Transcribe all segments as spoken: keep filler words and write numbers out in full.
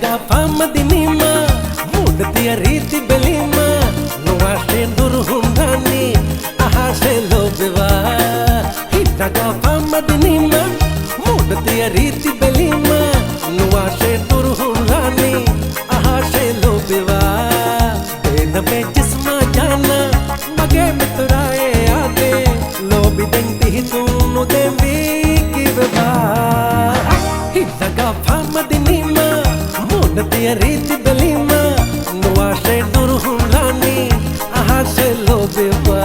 ގާފާ މަދިނީމާ، މޫނަށް ދިޔަ ރީތި ބެލީމާ، ނުވާށޭ ނުރުހުން ރާނީ، އަހާށޭ ލޯބިވާ. ހިތްނަގާފާ މަދިނީމާ، މޫނަށް ދިޔަ ރީތި ބެލީމާ، ނުވާށޭ ނުރުހުން ރާނީ، އަހާށޭ ލޯބިވާ. ބޭނަމޭ ޖިސްމާ ޖާނާ، މަގޭ މިތުރާއޭ އާދޭ، ލޯބި ދެން ތިހިތުން ނުދެންވީ ކީއްވެބާ؟ ހިތްނަގާފާ މަދިނީމާ، މޫނަށް ދިޔަ ރީތި ބެލީމާ، ނުވާށޭ ނުރުހުން ރާނީ، އަހާށޭ ލޯބިވާ.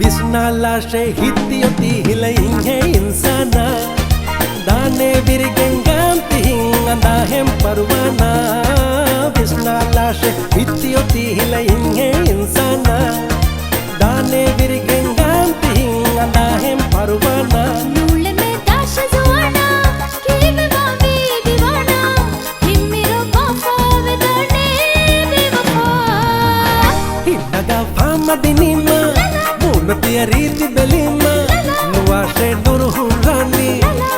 ވިސްނާލާށޭ ހިތް އޮތީ ހިލައިންހޭ އިންސާނާ. ދާނޭ ވިރިގެން ގާން ތިހިން އަނދާހެން ޕަރުވާނާ. ވިސްނާލާށޭ ހިތް އޮތީ ހިލައިންހޭ އިންސާނާ. ދާނޭ ވިރިގެން ގާން ތިހިން އަނދާހެން ޕަރުވާނާ. ނޫޅެމޭ ދާށޭ ޒުވާނާ، ކީއްވެ ވާންވީ ދިވާނާ؟ ހިތްމިރަށް ވާފާވެދާނޭ ބޭވަފާ. ހިތްނަގާފާ މަދިނީމާ، މޫނަށް ދިޔަ ރީތި ބެލީމާ، ނުވާށޭ ނުރުހުން ރާނީ،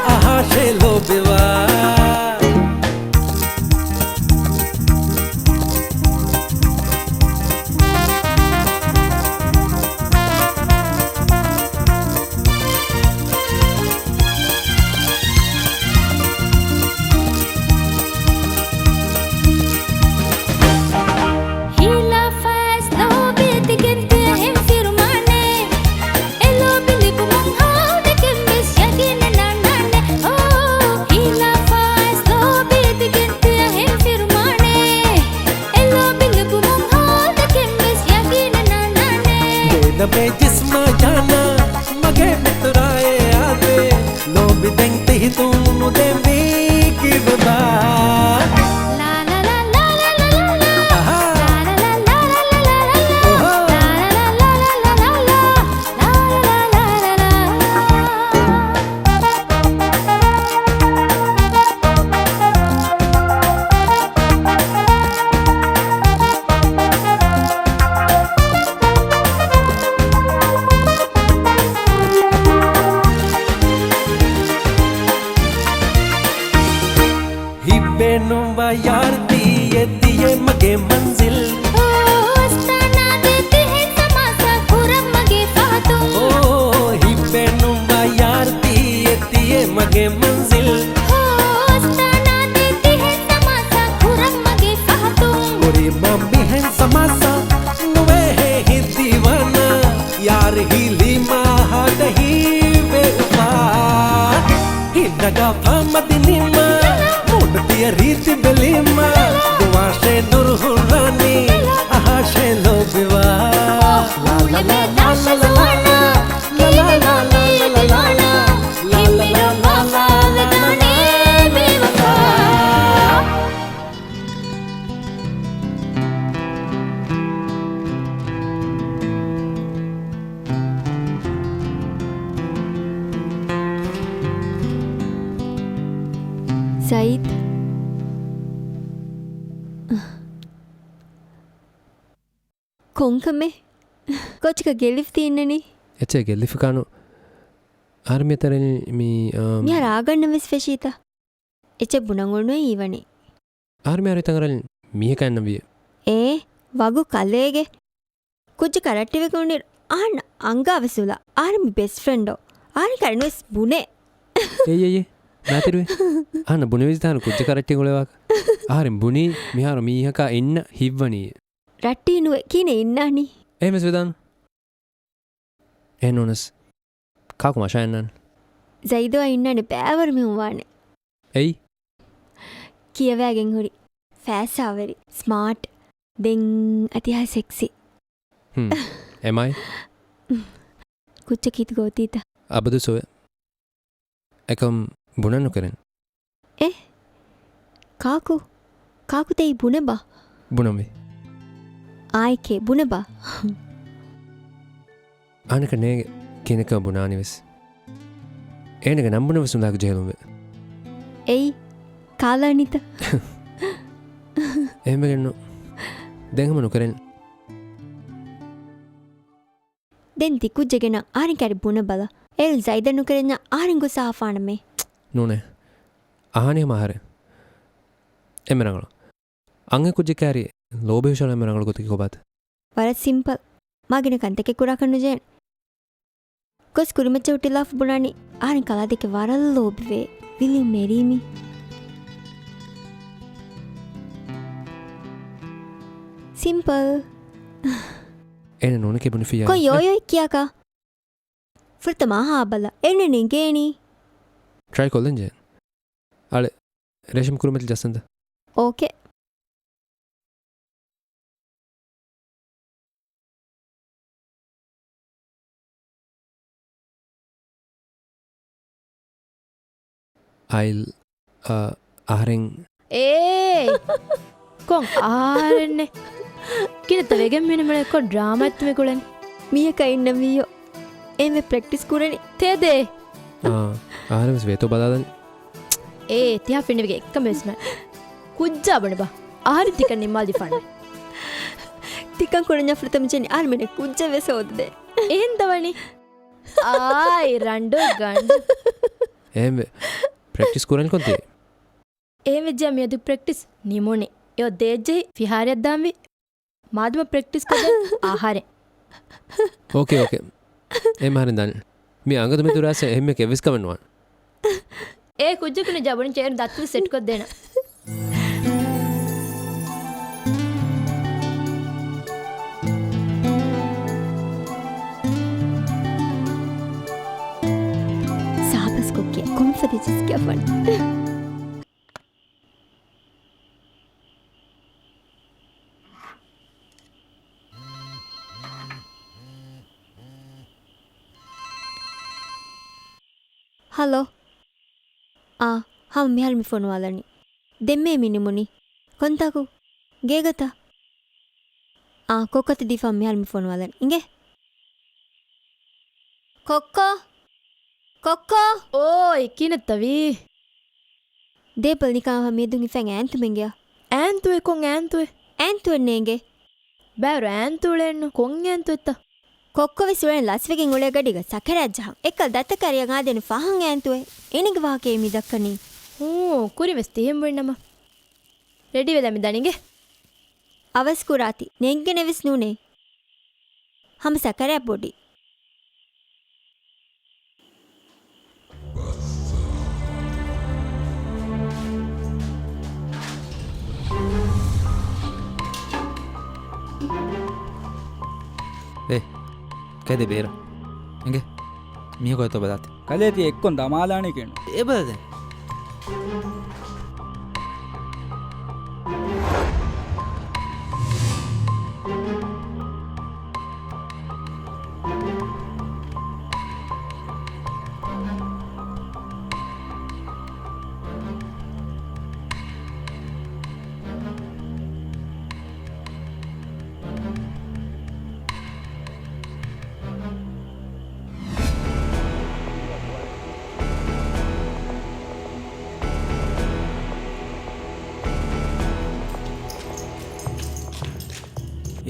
އަހާށޭ ލޯބިވާ. ހިލާފަސް ލޯބި ތިގެން ތިޔަ ހިން ފިރުމާނެ. އެ ލޯބި ލިބުމުން ހާދަކެން ވެސް ޔަގީނެއް ނާންނާނެ. އޯ، ހިލާފަސް ލޯބި ތިގެން ތިޔަ ހިން ފިރުމާނެ. އެ ލޯބި ލިބުމުން ހާދަކެން ވެސް ޔަގީނެއް ނާންނާނެ. ބޭނަމޭ ޖިސްމާ ޖާނާ، މަގޭ މިތުރާއޭ އާދޭ. ލޯބި ދެން ތިހިތުން ނުދެންވީ ކީއްވެބާ؟ އަހާ. ހިތްބޭނުންވާ ޔާރު ތީއޭ ތީއޭ މަގޭ މަންޒިލް. އޯ، އަސްތާނާ ދޭތި ހެން ސަމާސާ ކުރަން މަގޭ ފަހަތުން. އޯ، ހިތްބޭނުންވާ ޔާރު ތީއޭ ތީއޭ މަގޭ މަންޒިލް. އޯ، އަސްތާނާ ދޭތި ހެން ސަމާސާ ކުރަން މަގޭ ފަހަތުން. ކުރީމަ މިހެން ސަމާސާ ނުވޭހޭ ހިތް ދީވާނާ. ޔާރު ހީލީމާ ހާދަ ހީވޭ އުފާ. ހިތްނަގާފާ މަދިނީމާ، މޫނަށް ދިޔަ ރީތި ބެލީމާ، ނުވާށޭ ނުރުހުން ރާނީ، އަހާށޭ ލޯބިވާ. ލާ، ލާ، ލާ، ލާ، ލާ، ލާ. ސައީދް. ކޮންކަމެއް؟ ކޮއްޗަކަށް ގެއްލިފަ ތި އިންނަނީ؟ އެއްޗެއް ގެއްލިފަކާނު. އަހަރެން މި ތަރަނި މި، އާ، މިހާރު އާގަންނަ ވެސް ފެށީތަ؟ އެއްޗެއް ބުނަން އޮންނަ އީވަނީ. އަހަރެން މިހާރު ތަނގަރަން މީހަކަށް ނަވިޔެ. އޭ، ވަގު ކަލޭގެ. ކުއްޖަކަށް ރައްޓެވިގެން އުޅުނުއިރު އަހަންނަށް އަންގާވެސް އުޅާ. އަހަރެން މި ބެސް ފްރެންޑޯ. އަހަރެން ކަރެން ވެސް ބުނޭ. އޭ، އޭ، އޭ. މާތިރުވެ. އަހަންނަށް ބުނެވިސް ތާނު ކުއްޖަކަށް ރައްޓެވިގެން އުޅޭވާކަށް. އަހަރެން ބުނީ މިހާރު މީހަކާ އިންނަ ހިތްވަނީ. ރައްޓެހި ނުވެ ކިހިނެއް އިންނާނީ؟ އެހެން ވެސް ވެދާނެ. އެހެން ނޫނަސް. ކާކު މަށާ އިންނާނެ. ޒައިދުއާ އިންނާނެ ބައިވަރު މީހުން ވާނެ. އެއީ؟ ކިޔަވައިގެން ހުރި. ފައިސާވެރި. ސްމާޓް. ދެން އަތިހާ ސެކްސީ. ހުން. އެމްއައި؟ ކުއްޖަކީ ތި ގޯތީތަ؟ އަބަދު ސޮވެ. އެކަމް ބުނަން ނުކެރެން. އެ؟ ކާކު؟ ކާކު ދެއީ ބުނެބާ؟ ބުނަންވީ. އާއެކޭ ބުނެބާ؟ އަނެކަ ނޭގެ ކިނެކަ ބުނާނިވެސް. އޭނަގެ ނަން ބުނެވެސް ނުލާ ޖެހެލުންވެ. އެއީ، ކާލާނީތަ؟ އެހެންވެގެންނު. ދެން ހަމަ ނުކެރެން. ދެން ތިކުއްޖެގެންނަށް އަހަރެން ކައިރި ބުނެބަލަ. އޭރުން ޒައިދަށް ނުކެރެންޏާ އަހަރެން ގޮސް އަހާފާނަމޭ. ނޫނޭ. އަހާނީ ހަމަ އަހަރެން. އެންމެ ރަނގަޅު. އަންހެން ކުއްޖެއް ކައިރި ލޯބިވެ ހުށަހަޅާ އެންމެ ރަނގަޅު ގޮތަކީ ކޮބާތަ؟ ވަރަށް ސިމްޕަލް. މާގިނަ ކަންތަކެއް ކުރާކަށް ނުޖެހޭނެ. ގޮސް ކުރިމައްޗަށް ހުއްޓިލާފަ ބުނާނީ އަހަރެން ކަލާދެކެ ވަރަށް ލޯބިވޭ. Will you marry me? ސިމްޕަލް. އޭނަ ނޫނެކޭ ބުނެފިއްޔާ. ކޮން ޔޯޔޯއެއް ކިޔާކަށް؟ ފުރަތަމަ އަހާބަލަ. އެންނެ ނޭނގޭނީ. ޓްރައި ކޮށްލަން ޖެހޭނެ. އަޅެ، ރޭޝަމް ކުރިމައްޗަށް ޖައްސަންތަ؟ އޯކޭ. އައިލް، އަ، އަހަރެން. އޭ! ކޮން އަހަރެންނެއް؟ ކިނަތަ ވެގެން މިނިމަނެ ކޮން ޑްރާމާއެއްތަ މި ގުޅެނީ؟ މީހަކާ އިންނަން ވީއޯ. އެންމެ ޕްރެކްޓިސް ކުރަނީ. ތޭދޭ! އާ، އަހަރެން ވެސް ވޭތޯ ބަލާލަނީ. އޭ، ތިހާ ފެންނެވިގެ އެއްކަމެއް ވެސް ނާ. ކުއްޖާ ބުނެބަ. އަހަރެން ތިކަން ނިންމާލިފާނެ. ތިކަން ކުރަންޏާ ފުރަތަމަ ޖެނި އަހަރެން ކުއްޖެއް ވެސް ހޯދަދޭ. އެހެން ދަވަނީ. އާއި ރަނޑު ގަނޑު. އެހެންވެ. ޕްރެކްޓިސް ކުރަން ކޮންތީ؟ އެހެންވެއްޖެ މިއަދު ޕްރެކްޓިސް ނިމުނީ. އެއޮ ދޭއްޖެހި ފިހާރައަށް ދާންވީ. މާދަމާ ޕްރެކްޓިސް ކޮށްދޭން އަހަރެން. އޯކޭ، އޯކޭ. އެ މަހަރެން ދާނެ. މި އަނގަދު މެދު ރާސް އެހެންމެ ކެއްވެސް ކަމެއް ނުވާނެ. އޭ ކުއްޖަކު ނުޖާ ބުނި ޗެއަރު ދައްތަލު ސެޓްކޮށްދޭނަ. ސާބަސްކޮށްގެ ކޮންފަދަ ޖިސްގެ ފަން. ހަލޯ. އާ، ހަމަ މިހާރު މި ފޮނުވާލަނީ. ދެންމެ މި ނިމުނީ. ކޮންތާކު؟ ގޭގަތަ؟ އާ، ކޮއްކޮތަ ދީފަ މިހާރު މި ފޮނުވާލަނީ. އިނގޭ. ކޮއްކޮ؟ ކޮއްކޮ؟ އޯއި، ކިނަތަވީ؟ ދޭބަލް ނިކާ މިއަދު ހިފަން އާންތު މެންގެޔާ. އާންތުއެއް ކޮން އާންތުއެއް؟ އާންތުއެއް ނޭނގެ. ބާރު އާންތުޅޭންނު ކޮން އާންތުއެއްތަ؟ ކޮއްކޮ ވެސް އުޅެން ލަސްވެގެން އުޅޭ ގަޑީގަ ސަކަރާތް ޖަހަން. އެއްކަލަ ދަތަކާ ރިޔަން އާދޭނު ފަހަން އާންތުއެއް. އޭނަގެ ވާހަކައެއް މި ދައްކަނީ. ހޫ، ކުރިން ވެސް ތިހެން ބުނިނަމަ. ރެޑީ ވެލާ މި ދަނީގެ. އަވަސް ކުރާތި. ނޭނގިގެނެއް ވެސް ނޫނޭ. ހަމަ ސަކަރާތް ބޮޑީ. އޭ، ކަދެ ބޭރަ. އިނގޭ، މީހަކު އޮތޯ ބަލާތި. ކަލޭ ތި އެއްކޮން ދަމާލާނީ ކެނު. އެބަލަދެ.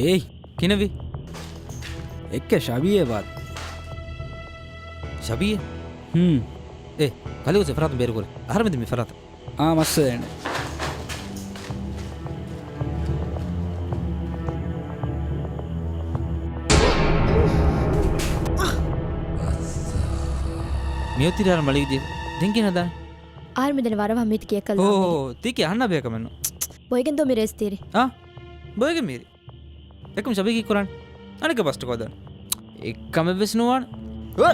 އޭ، ކިނެވި؟ އެއްކެ ޝަބީއޭ ބާ. ޝަބީއޭ؟ ހުން. އޭ، ކަލޭ ގޮސް އެފަރާތުން ބޭރުކުރޭ. އަހަރެމެން މި ފަރާތަށް. އާ، މައްސަލައެއް ނެތް. މިއޮތީ ރާ މަޅީގަ ދިޔަ. ދެން ކިހިނެއް ހަދާނެ؟ އަހަރެމެން ދެން ވަރަށް ވަހަށް މީތި ކިޔަކަށް އޯ، ލާމެގެ. ތީކީ އަހަންނާ ބޭކަމެއްނު. ބޮއެގެން ދޯ މި ރޭސް ތިއިރި. އާ، ބޮއެގެން މިއިރި. އެކަމް ޝަބީ ކީއްކުރާނެ؟ އަނެއްކާ ބަސްޓް ކޮށްދާނެ. އެއްކަމެއް ވެސް ނުވާނެ.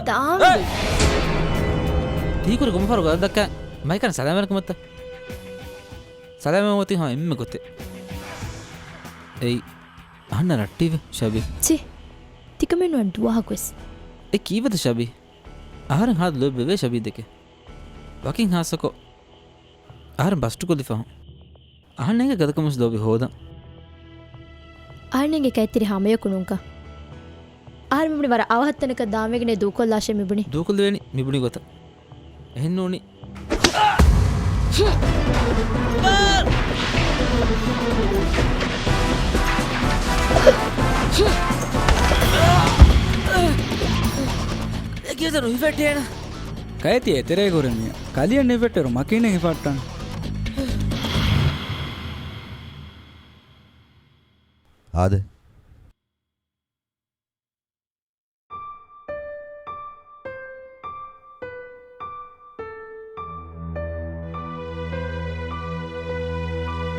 ދާން. ތީކުރެ ކޮންމެ ފަހަރު ގަދަ ދައްކާ މައިކަން ސަލާމަތް ކަމަށްތަ؟ ސަލާމަތް އޮތީ ހަމަ އެންމެ ގޮތެއް. އެއީ، އަހަންނަށް ރައްޓެއްވެ، ޝަބީ. ޗި، ތިކަމެއް ނުވާނެ ދުވަހަކު ވެސް. އެ ކީއްވެތަ ޝަބީ؟ އަހަރެން ހާދަ ލޯބިވެވޭ ޝަބީ ދެކެ. ވަކިން ހާއްސަކޮށް، އަހަރެން ބަސްޓް ކޮށްލި ފަހުން. އަހަންނަށް އެނގޭ ގަދަކަމުން ވެސް ލޯބި ހޯދަން. އަހަންނަށް އެނގޭ ކައިތިރި ހަމަޔަކު ނޫންކަން. އަހަރެން މިބުނީ ވަރަށް އަވަހަށް ތަނަކަށް ދާންވެގެނޭ ދޫކޮށްލާށޭ މިބުނީ. ދޫކޮށްލެވޭނީ މިބުނި ގޮތަށް. އެހެންނޫނީ. އެކިޔަތަ ނުހިފެއްޓޭނަ. ކައެތި އެތެރޭ ކުރެ މިޔަ. ކަލިއެއް ނިފެއްޓެރު މަކީނެއް ހިފައްޓަން. އާދެ.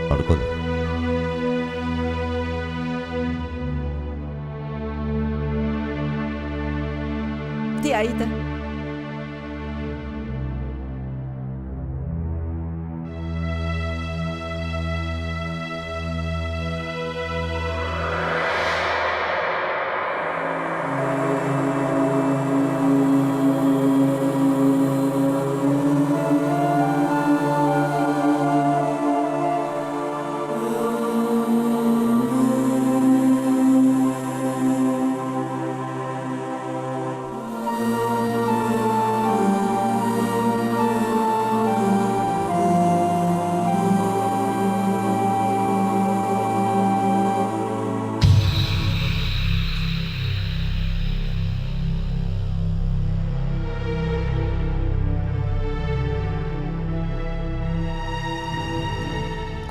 އަޑުކޮލެއް. ތި އައީތަ؟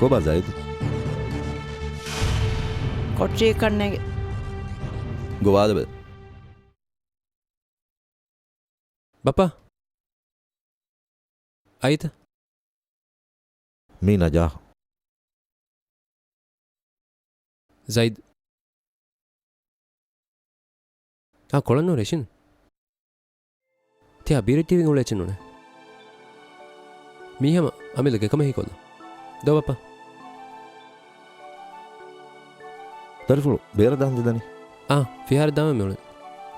ކޮބާ ޒައިދު؟ ކޮޓަރިއަކަށް ނޭނގެ. ގޮވާލަބަލަ. ބައްޕާ. އައީތަ؟ މީ ނަޖާހް. ޒައިދް. އާ، ކޮޅަށް ނޫން ރޭޝިން. ތިޔާ ބީރެއްޓީވިން އުޅޭ އެއްޗެއް ނޫނޭ. މީ ހަމަ އަމިއްލަ ގެކަމަށް ހީކޮށްލަން. ދޯ ބައްޕާ. ދަރިފުޅު ބޭރަށް ދާން ދެދަނީ. އާ، ފިހާރަ ދާމެ މިއުޅެނީ.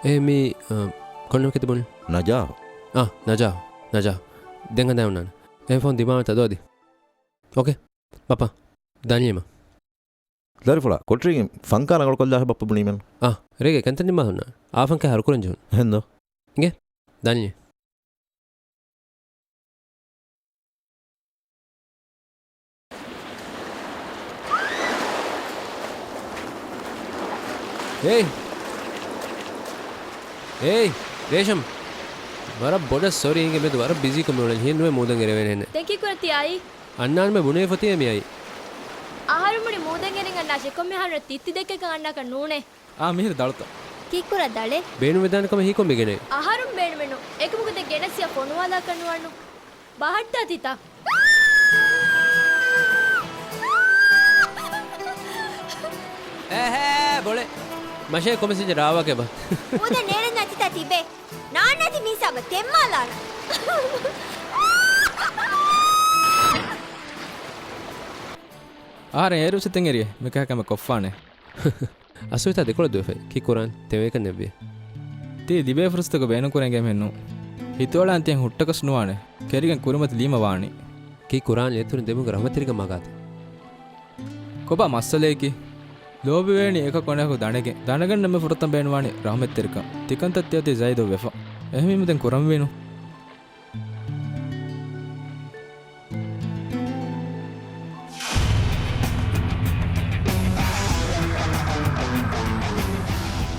އޭ މީ، އާ، ކޮންނަމެކެތި ބުނި؟ ނަޖާހް. އާ، ނަޖާހް. ނަޖާހް. ދެން ހަނދާން އޮންނާނެ. އެ ފޯން ދިމާވެތަ ދޯ އަދި. އޯކޭ. ބައްޕާ. ދާން ލިޔެމަ. ދަރިފުޅާ، ކޮޓަރީގެ ފަންކާ ރަނގަޅުކޮށްލާށޭ ބައްޕަ ބުނީމެން. އާ، ރޭގެ ކަންތައް ނިންމާލަން. އާ ފަންކާ ހަރުކުރަން ޖެހުން. އެހެންދޯ؟ އިނގޭ، ދާން ލިޔެ. އޭ. އޭ، ރޭޝަމް. ވަރަށް ބޮޑަށް ސޮރީ އިނގޭ މެދު ވަރަށް ބިޒީކޮށް މިއުޅެނީ. ހިޔެއްނުވޭ މޫދަން އެރެވޭނެ ހެންނެއް. ދެން ކީއްކުރަން ތި އައީ؟ އަންނާނަމޭ ބުނެފަ ތިޔަ މިއައީ. އަހަރުން ބުނި މޫދަން އެރެން އަންނާށޭ ކޮންމެ އަހަރުން ތިއްތި ދެއްކޭކަން އަންނާކަށް ނޫނޭ. އާ، މިހިރަ ދަޅުތަ؟ ކީއްކުރާ ދަޅެއް؟ ބޭނުންވެދާނެ ކަމެއް ހީކޮށް މިގެނައީ. އަހަރުން ބޭނުމެއްނު. އެކަމަކު ދެން ގެނެސް ތިޔަ ފޮނުވާލާކަށް ނުވާނު. ބަހައްޓާ ތިތާ. އެހޭ، ބޮޅެ. މަށޭ ކޮމެސް ޖަރާވާކެބަ. މޫދަ ނޭޅެން ނަތިތާ ތިބޭ. ނާންނަތި މީސާބަ ތެއްމާލާނަ. އަހަރެން އޭރު ސިތެން އެރިއެ މިކަހަ ކަމެއް ކޮށްފާނެ. އަސްވެތާ ދެކޮޅަށް ދުވެފައި. ކީއްކުރާން ތެވޭކަށް ނެއްވި. ތީ ލިބޭ ފުރުސަތަކު ބޭނުންކުރަން ގެމެއްނު. ހިތުއަޅާން ތިޔަން ހުއްޓަކަސް ނުވާނެ. ކެރިގެން ކުރިމަތި ލީމަ ވާނީ. ކީއްކުރާން އެތުރިން ދެމުގެ ރަހުމަތްތެރިކަމާ ގާތެ. ކޮބާ މައްސަލައަކީ؟ ލޯބިވޭނީ އެކަކު އަނެކަކު ދަނެގެން. ދަނެގަންނަމެ ފުރަތަމަ ބޭނުންވާނީ ރަހުމަތްތެރިކަން. ތިކަންތައް ތިއަދި ޒައިދު ވެފަ. އެހެންވީމަ ދެން ކުރަންވީނު.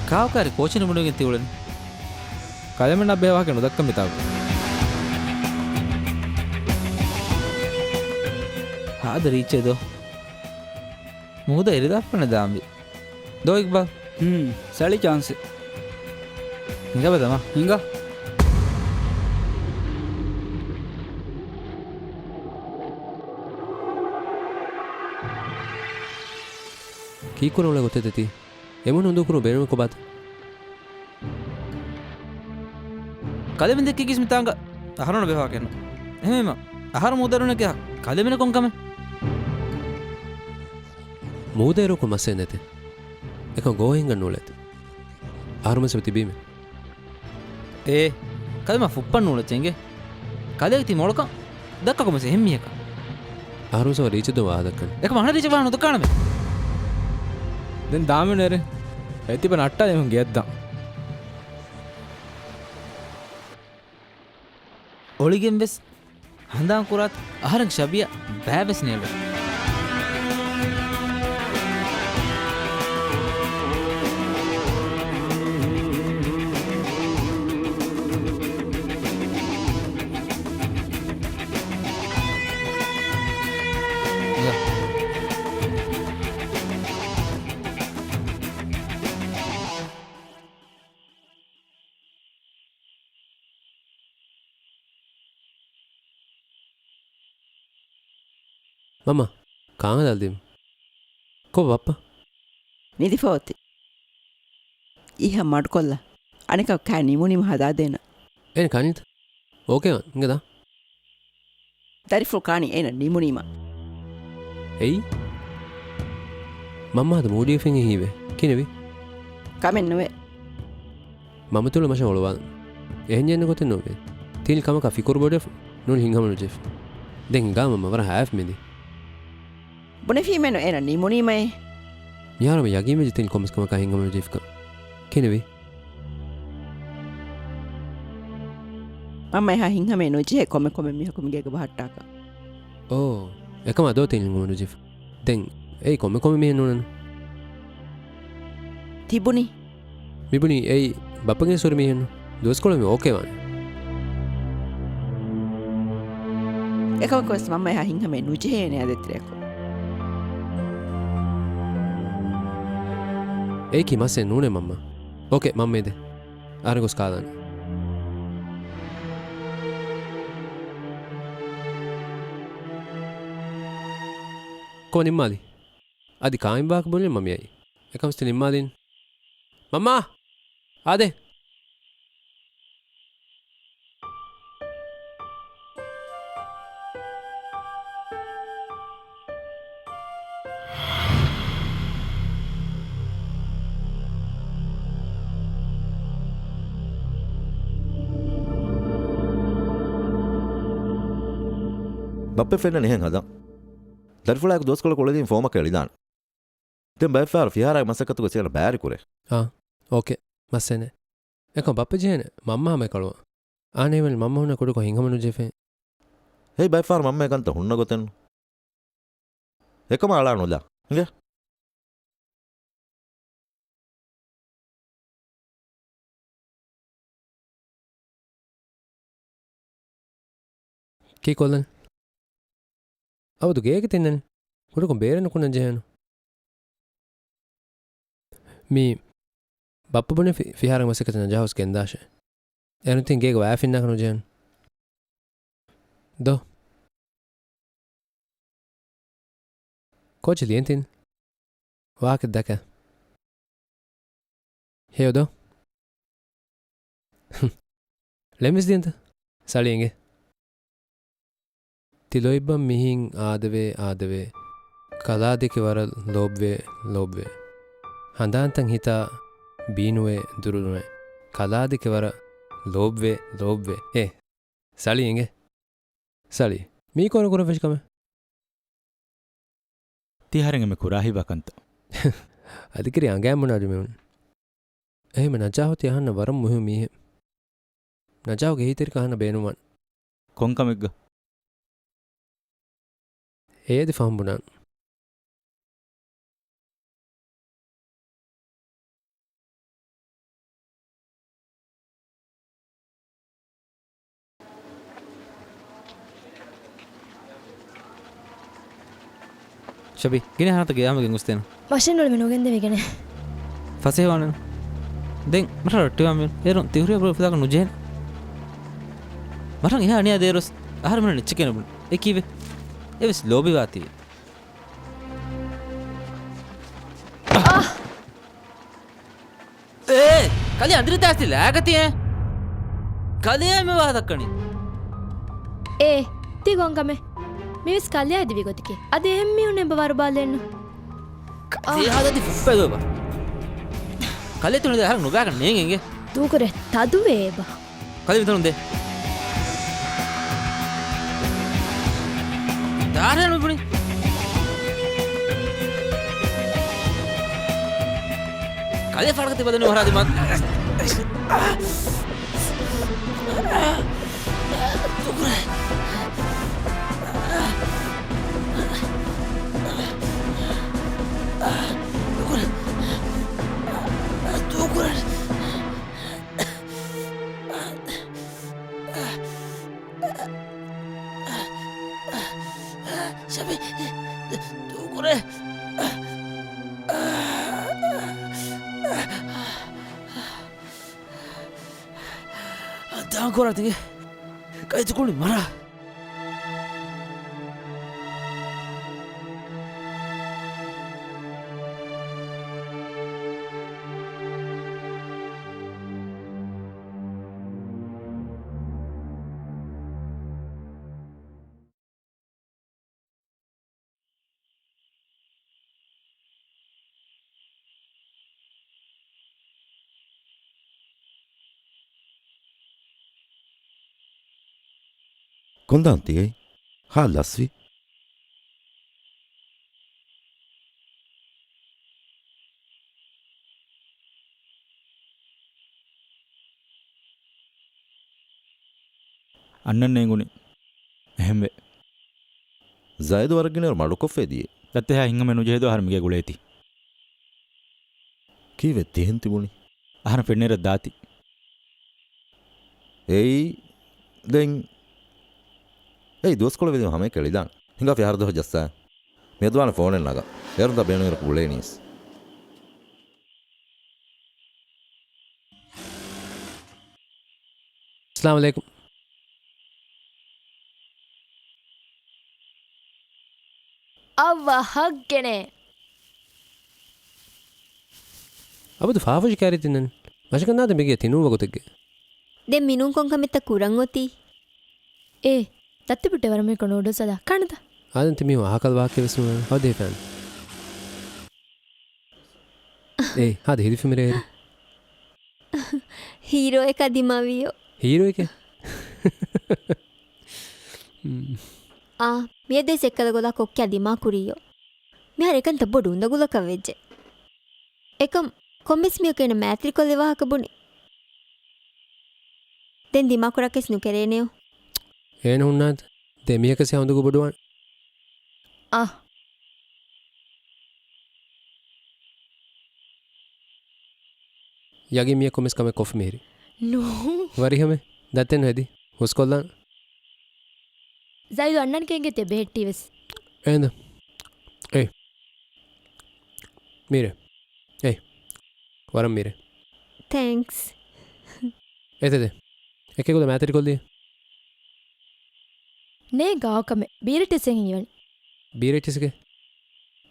ކާކާރި ކޯޗިން ބުނެގެން ތިއުޅެނީ؟ ކަލޭމެންނާ ބެހޭ ވާހަކަ ނުދައްކަން މިތާގު. ހާދަ ރީއްޗޭ ދޯ. މޫދަ އެރިލާފަނެ ދާންވީ. ދޯ އިގްބާލް. ހުން، ސަޅި ޗާންސެއް. ހިނގާބަލަމާ. ހިނގާ. ކީއްކުރަން އުޅޭ ގޮތެއްތަ ތީ؟ އެމީހުން އުނދޫކުރުން ބޭނުމެއް ކޮބާތަ؟ ކަލޭމެން ދެއްކި ގީސް މިތާނގަ އަހަރުން ބެހާކެއްނު. އެހެންވީމަ، އަހަރު މޫދައިރުން ކިހާ ކަލޭމެން ކޮން ކަމެއް؟ މޫދައިރުކު މައްސަލަ ނެތެ. އެކަން ގޯހެންގަން ނޫޅޭތެ. އަހަރުމެން ސަބަ ތިބީމެ. އޭ، ކަލޭމާ ފުއްޕަން ނޫޅެއްޗެ އިނގޭ. ކަލޭގެ ތި މޮޅުކަން ދައްކަކު މެސް އެހެން މީހަކަށް. އަހަރުމެން ސަބަ ރީޗެއް ދުން ވާހަކަ ދައްކަން. އެކަމަ އަހަރުމެން ރީޗެއް ވާހަކަ ނުދައްކާނަމޭ. ދެން ދާމެން އެރެ. އެތިބަ ނައްޓާލެ އެހުން ގެއަށްދާން. އޮޅިގެން ވެސް ހަނދާން ކުރާތި އަހަރެން ޝަބިޔަށް ބައިވެސް ނޭޅު. މަންމާ، ކާން ހަދާލަދީމަ. ކޮބާ ބައްޕަ؟ ނިދިފަ އޮތީ. އިހަށް މަޑުކޮށްލާ. އަނެކާ ކާ ނިމުނީމަ ހަދާދޭނަ. އޭނަ ކާނީތަ؟ އޯކޭ ވާން. އިނގޭ ދާ. ދަރިފުޅު ކާނީ އޭނަ ނިމުނީމަ. އެއީ؟ މަންމާ ހަދަ މޫޑީ ފެން ހީވޭ. ކިނެވި؟ ކަމެއް ނުވޭ. މަންމަ ތުޅު މަށަށް އޮޅުވާލަން. އެހެން ޖެހެން ގޮތެއް ނޯވޭ. ތިނި ކަމަކާ ފިކުރު ބޮޑެފަ ނޫން ހިތްހަމަނުޖެހިފަ. ދެން ހިނގާ މަންމަ ވަރަށް ހާއެފަ މެދި. ބުނެފީމެއްނު އޭނަ ނިމުނީމައޭ. މިހާރު މި ޔަގީންވެއްޖެ ތިނި ކޮންމެސް ކަމަކާ ހިތްހަމަނުޖެހިފިކަން. ކިނެވި؟ މަންމަ އެހާ ހިތްހަމައެއް ނުޖެހޭ ކޮންމެ ކޮންމެ މީހަކު މިގޭގަ ބަހައްޓާކަށް. އޯ، އެކަމާ ދޯ ތިނި ހިތްހަމަ ނުޖެހިފަ. ދެން އެއީ ކޮންމެ ކޮންމެ މީހެއް ނޫނެއްނު. ތިބުނީ؟ މިބުނީ އެއީ ބައްޕަގެ ސުރި މީހެއްނު. ދުވަސްކޮޅެއް މި އޯކޭ ވާނެ. އެކަމަކުވެސް މަންމަ އެހާ ހިތްހަމައެއް ނުޖެހޭނެ އާދެ ތެރެއަކު. އެއީކީ މައްސަލައެއް ނޫނޭ މަންމާ. އޯކޭ، މަންމަ އެދެ. އަހަރެން ގޮސް ކާލާނެ. ކޮބާ ނިންމާލީ؟ އަދި ކާއިން ވާހަކަ ބުނެލިން މަ މިއައީ. އެކަމަސް ތި ނިންމާލީން. މަންމާ! އާދެ! ބައްޕަ ފެންނަނީ އެހެން ހަދަން. ދަރިފުޅާއެކު ދުވަސްކޮޅަކު އުޅެދީން ފޯމަކަށް އެޅިދާނެ. ދެން ބައެއްފަހަރު ފިހާރާގެ މަސައްކަތުގަ އެއީ ބައިވެރި ކުރޭ. އާ، އޯކޭ. މައްސަލައެއް ނެތް. އެކަމް ބައްޕަ ޖެހޭނެ މަންމަ ހަމައެކަނި އޮޅުވާން. އާން އެހެންވެ މަންމަ ހުންނަ ކުޑަކޮށް ހިތްހަމަ ނުޖެހިފައި. އެއީ ބައެއްފަހަރު މަންމަ އެކަންތައް ހުންނަ ގޮތެއްނު. އެކަމާ އަޅާ ނުލާ. އިނގޭ. ކީއްކޮށްލަން؟ އަބަދު ގޭގަ ތިންނަނީ. ކުޑަކޮށް ބޭރަށް ނުކުންނަން ޖެހޭނު. މީ ބައްޕަ ބުނެފި ފިހާރަ މަސައްކަތަށް ނަޖާހުސް ގެންދާށޭ. އޭރުން ތިން ގޭގަ ވައި ފިންނާކަށް ނުޖެހޭނު. ދޯ. ކޯޗެއް ލިޔެން ތިން. ވާހަކަ ދައްކާ. ހެޔޮ ދޯ. ޅެންވެސް ދިޔަންތަ؟ ސަޅި އެނގޭ. ތި ލޯތްބަށް މިހިން އާދަވޭ އާދަވޭ. ކަލާދެކެ ވަރަށް ލޯބިވޭ ލޯބިވޭ. ހަނދާންތައް ހިތާ ބީނުވޭ ދުރުނުވޭ. ކަލާދެކެ ވަރަށް ލޯބިވޭ ލޯބިވޭ. އޭ. ސަޅި އެނގޭ. ސަޅި. މީ ކޮން ކުރަން ފެށި ކަމެއް؟ ތި އަހަރެން އެންމެ ކުރާ ހިތްވާ ކަންތައް. އަދި ކިރި އަނގައިން ބުނާ ޖުމެވުން. އެހެންމެ ނަޖާހު ތި އަހަންނަށް ވަރަށް މުހިއްމު މީހެއް. ނަޖާހުގެ އެހީތެރިކަން އަހަންނަށް ބޭނުންވާނެ. ކޮން ކަމެއްގަ؟ އޭ އަދި ފަހުން ބުނާން. ޝަބީ، ގިނަ ހަނަތައް ގެޔާމެގެން ގޮސްދޭނަ. މަށެއް ނޫޅެމެ ނުގެންދެވިގެނެ. ފަސޭހަވާނެ. ދެން މަށަށް ރައްޓެވާ މިއުން. އޭރުން ތިހުރި އަބުރު ފިލާކަށް ނުޖެހޭނެ. މަށަށް އެހާ އަނިޔާ ދޭރޮސް އަހަރެމެން އެއްޗެކޭ ނުބުނެ. އެ ކީއްވެ؟ އެވެސް ލޯބިވާތީވެ. އާ! އޭ! ކަލޭ އަނދިރި ދާސްތި ލާގަތި އޭ! ކަލޭ މި ވާހަކަ ދައްކަނީ. އޭ! ތި ގޮން ކަމެއް. މިވެސް ކަލޭ ދިވި ގޮތަކީ. އަދި އެހެން މީހުން އެބަ ވަރުބާލެއްނު. ކަލޭ ހާދަދި ފުއްޕެގޮބަ. ކަލޭ ތުނި ދެ އަހަރަށް ނުބާގަން ނޭނގެ އިނގޭ. ދޫކުރޭ ތަދުވޭ އެބަ. ކަލޭ މިތަނުން ދޭ. ދާރޭ ނުބުނި. ކަލޭ ފާޑަކަ ތިބަދަނީ ހަރާ ދިމާ. ދޫކުރޭ. ތާނގޯރާތިގެ ކައިތުކުޅި މަރާ. ކޮންދާން ތިއެއް؟ ހާ ލަސްވި. އަންނަން ނޭނގުނީ. އެހެންވެ. ޒައިދު ވަރަށް ގިނައިރު މަޑުކޮށްފައި ދިޔަ. ދައްތަ ހިނގަމެއް ނުޖެހޭ ދޯ އަހަރެން މިގޭ ގުޅޭތީ. ކީއްވެ ތިހެން ތިބުނީ؟ އަހަރެން ފެންނައިރަށް ދާތީ. އެއީ ދެން. އެއީ ދުވަސްކޮޅެއް ވެދީމަ ހަމަޔަށް ކެޅިދާނެ. ހިނގާފި އަހަރު ދުވަހު ޖައްސާ. މިއަދުވާނެ ފޯނެއް ނަގާ. އޭރުން ދާ ބޭނުންއިރަކު ގުޅޭނީސް. އައްސަލާމު ޢަލައިކުމް. އަވަހަށް ގެނޭ. އަބަދު ފާފަށި ކާރި ތިންނަން. މަށަކަށް ނާދެ މިގޭ ތިނޫން ވަގުތެއްގެ. ދެން މިނޫން ކޮން ކަމެއްތަ ކުރަން އޮތީ؟ އޭ، ދައްތަ ބުއްޓެ ވަރަށް މީހަކު ނޫޑްލްސް ހަދާ ކަންތަ؟ އާދެން ތި މީހުން އަހާކަލް ވާހަކަ ވެސް ނުވާނެ. ހަދޭ ފޭން. އޭ، ހާދަ ހިލިފުމިރޭ. ހީރޯއެކާ ދިމާވިޔޯ. ހީރޯއެކޭ؟ އާ، މިއަދުވެސް އެއްކަލަ ގޮލާ ކޮއްކާ ދިމާކުރިޔޯ. މިހާރު އެކަންތައް ބޮޑު އުނދަގުލަކަށް ވެއްޖެ. އެކަމް ކޮންމެސް މީހަކު އޭނަ މައިތްރިކޮށްލި ވާހަކަ ބުނި. ދެން ދިމާކުރާކަސް ނުކެރޭނެޔޯ. އޭނަ ހުންނާތަ؟ ދެ މީހަކަސް އުނދަގޫ ބޮޑުވާން. އާ. ޔަގީން މީހަކު ކޮންމެސް ކަމެއް ކޮށްފަ މިހިރީ. ނޫ. ވަރިހަމެ. ދައްތެއް ނުހެދި. ހުސްކޮށްލާން. ޒައިދު އަންނަން ކެނގެތެ ބެހެއްޓީވެސް. އޭނަ. އޭ. މީރެ. އޭ. ވަރަށް މީރެ. ތޭންކްސް. އެތެދެ. އެކެ ގުދަ މައިތިރިކޮށްލި. ނޭ ގާކަމެ. ބީރެއްޓިސް އެހިން އިވަން. ބީރެއްޓިސްގެ.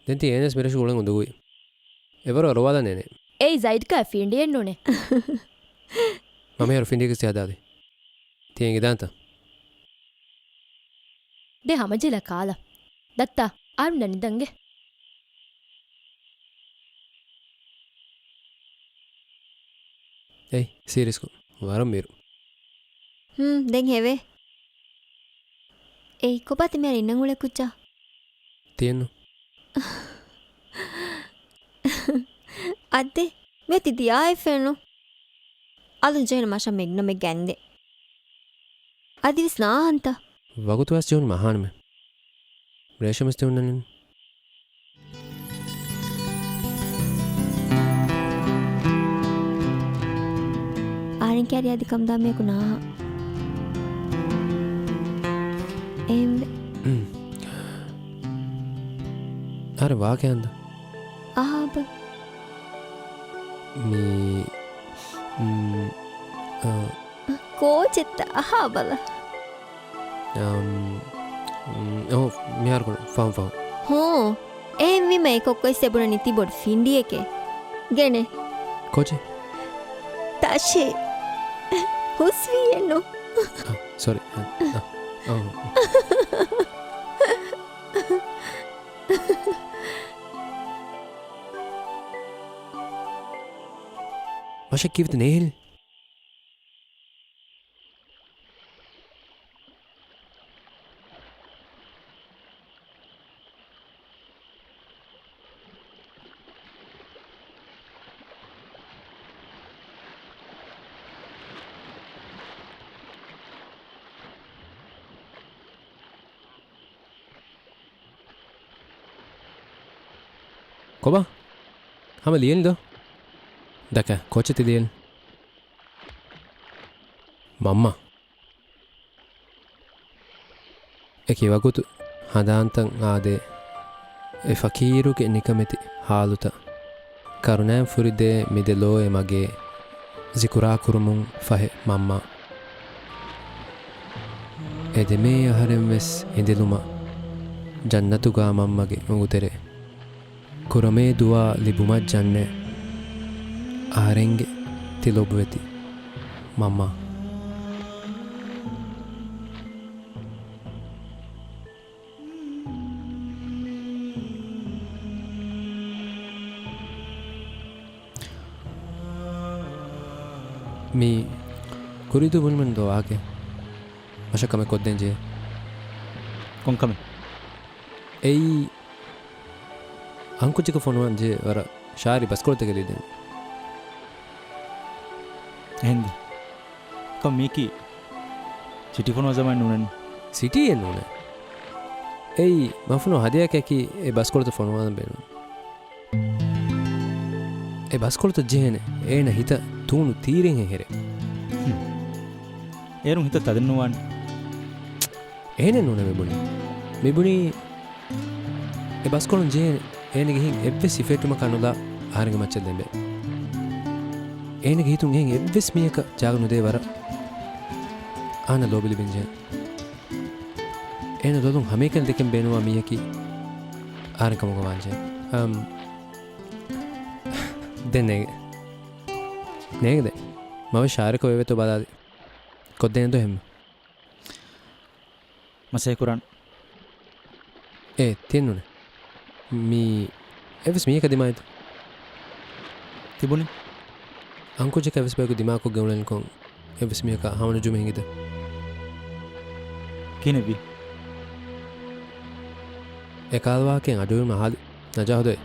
ދެން ތީ އޭނަސް މިރަށު ގުޅެން އުނދަގޫވި. އެވަރު އަރުވާލާ ނޭނެ. އޭ ޒައިދްކާ ފިނޑިއެއް ނޫނޭ. މަ މިހާރު ފިނޑިއެއް ކިސްތި ހަދާލި. ތި އެނގިދާންތަ؟ ދެ ހަމަޖެހިލަ ކާލަ. ދައްތާ، އާރުން ދަނިދަންގެ. އެއް، ސީރިއަސްކޮށް. ވަރަށް މީރު. ހުން، ދެން ހެވޭ. އެއް، ކޮބާ ތި މިހާރު އިންނަން އުޅޭ ކުއްޖާ؟ ތިއެއްނު. އައްދެ، މިއޮތީ ދިޔާއެއް ފެނު. އަލުން ޖެހުނު މަށަށް މެގްނަމެއް ގެންދޭ. އަދިވެސް ނާހަންތަ؟ ވަގުތު ވެސް ޖެހުނު މަހާނަމެ. ރޭޝަމަސް ތި ހުންނަނީނު. އަހަރެން ކައިރި އަދި ކަމުދާ މީހަކު ނާހަ. އެހެންވެ. އަހަރެން ވާކައި ހަނދާ. އަހާބަ. މީ، މް، އަ، ކޯޗެއްތަ އަހާބަލަ. އަމް، މް، އޯ، މިހާރު ކޮން ފަހުން ފަހުން. ހޫ، އެހެންވީމަ އެކޮއްކޮއިސް އެބުނަނީ ތި ބޮޑު ފިނޑިއެކޭ. ގެނެ. ކޯޗެއް؟ ތަށެއް. ހުސްވީއެއްނު. އަ، ސޮރީ. އަ، އަ، އަ. މަށަށް ކީއްވެތަ ނޭހެން؟ ކޮބާ؟ ހަމަ ލިޔެން ދޯ؟ ދައްކާ، ކޯޗެއް ތި ލިޔެން؟ މަންމަ. އެކި ވަގުތު ހަނދާންތައް އާދޭ، އެ ފަޤީރުގެ ނިކަމެތި ހާލުތައް. ކަރުނައިން ފުރިދޭ މި ދެ ލޯއެއް މަގޭ ޒިކުރާ ކުރުމުން ފަހެ މަންމަ. އެ ދެމޭ އަހަރެން ވެސް އެނދެލުމަށް ޖަންނަތުގާ މަންމަގެ އުނގުތެރޭ. ކުރަމޭ ދުޢާ ލިބުމަށް ޖަންނޭ. އަހަރެންގެ ތި ލޮބުވެތި މަންމާ. މި ކުރީދޫ ބުނިމަން ދޯ ވާހަކަ. މަށަށް ކަމެއް ކޮށްދޭން ޖެހޭ. ކޮން ކަމެއް؟ އެއީ، އަންކުއްޖަކަށް ފޮނުވާން ޖެހޭ ވަރަށް ޝާއިރީ ބަސްކޮޅުތަކެއް ލިބިދޭން. އެހެންދެ. ކޮން މީކީ ސިޓީ ފޮނުވާ ޒަމާނެއް ނޫނެއްނު؟ ސިޓީއެއް ނޫނޭ. އެއީ، މަފުނޯ ހަދިޔާއަކަކީ އެ ބަސްކޮޅުތައް ފޮނުވާލަން ބޭނުން. އެ ބަސްކޮޅުތައް ޖެހޭނެ އޭނަ ހިތަށް ތޫނު ތީރެއްހެން ހެރޭ. ހުން. އޭރުން ހިތަށް ތަދެއް ނުވާނެ. އޭނަ ނޫނޭ މިބުނީ. މިބުނީ އެ ބަސްކޮޅުން ޖެހޭނެ އޭނަގެ ހިތް އެއްވެސް ހިފެހެއްޓުމަކާ ނުލާ އަހަރެންގެ މައްޗަށް ދެން ބޭ. އޭނަގެ ހިތުން އެހެން އެއްވެސް މީހަކަށް ޖާގަ ނުދޭ ވަރަށް އަހަންނަށް ލޯބި ލިބެން ޖެހޭ. އޭނަ ލޮލުން ހަމައެކަނި ދެކެން ބޭނުންވާ މީހަކީ އަހަރެން ކަމުގަ ވާންޖެހޭ. އަމް، ދެން ނޭގެ. ނޭގެ ދެން. މަވެ ޝާރިކަ ވެވޭތޯ ބަލާލި. ކޮށްދޭނެ ދޯ ހެންމެ. މަސޭ ކުރާން. އޭ، ތިއެއްނޫނޭ. މީ އެއްވެސް މީހަކަށް ދިމާވިތަ؟ ތިބުނީ؟ އަންކުއްޖަކަށް އެއްވެސް ބަޔަކު ދިމާކޮށްގެން އުޅެނިކޮށް އެއްވެސް މީހަކަށް ހަމަނުޖުމެއް ހިނގިތަ؟ ކިހިނެއްވީ؟ އެކަހަލަ ވާހަކައެއް އަޑުއިވުނު އަހާލި. ނަޖާ ހުދައި.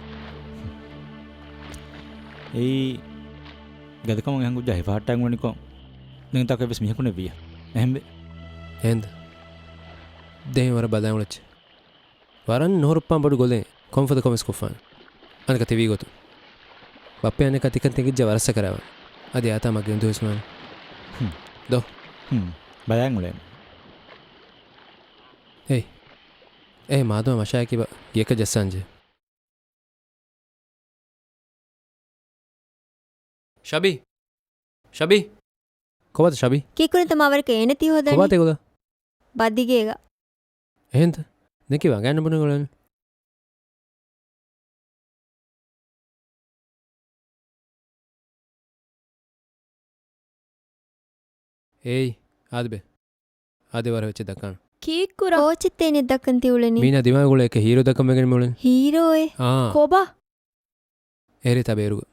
އެއީ ގަދަކަމުން އެހެން ކުއްޖާ ހިފަހައްޓާގެން އުޅެނިކޮށް ދެން ތާކު އެއްވެސް މީހަކު ނެއްވިއްޔާ. އެހެންވެ. އެހެންދަ؟ ދެން ވަރަށް ބަލާން އުޅެއްޗެ. ވަރަށް ނުހުރުއްޕާން ބޮޑު ގޮލެއް ކޮންފަދަ ކަމެއް ކޮށްފާނެ. އަނެކާ ތިވީ ގޮތުން. ބައްޕަ އަނެކާ ތިކަން ތެނގިއްޖެ ވަރަށް ސަކަރާވާނެ. އަދި އާތާ މަގޭ އުނދަގޫވެސް ނުވާނެ. ހުން. ދޯ. ހުން. ބަލާން އުޅޭނެ. އޭ. އޭ މާދަމާ މަށާއެކީ ބަ ގެޔަކަށް ޖައްސާންޖެ. ޝަބީ! ޝަބީ! ކޮބާތަ ޝަބީ؟ ކީކުރިންތަ މާވަރަކަށް އޭނަ ތީ ހޯދަނީ؟ ކޮބާތަ އެގޮތަށް؟ ބަދިގޭގަ. އެހެންތަ؟ ދެން ކީއްވެ އަނގައިންނަ ބުނެގެން އުޅެނީ؟ އޭއް، އާދެބޭ. އާދެ ވަރަށް އެއްޗެއް ދައްކާނަން. ކީއްކުރާ؟ ކޯޗެއްތަ އޭނަ ދައްކަން ތި އުޅެނީ؟ މީނާ ދިމާވެގެން އުޅޭ އެކަ ހީރޯ ދައްކަން ވެގެން މި އުޅެނީ. ހީރޯއެއް؟ އާ. ކޮބާ؟ އެހެރީތާ ބޭރުގަ.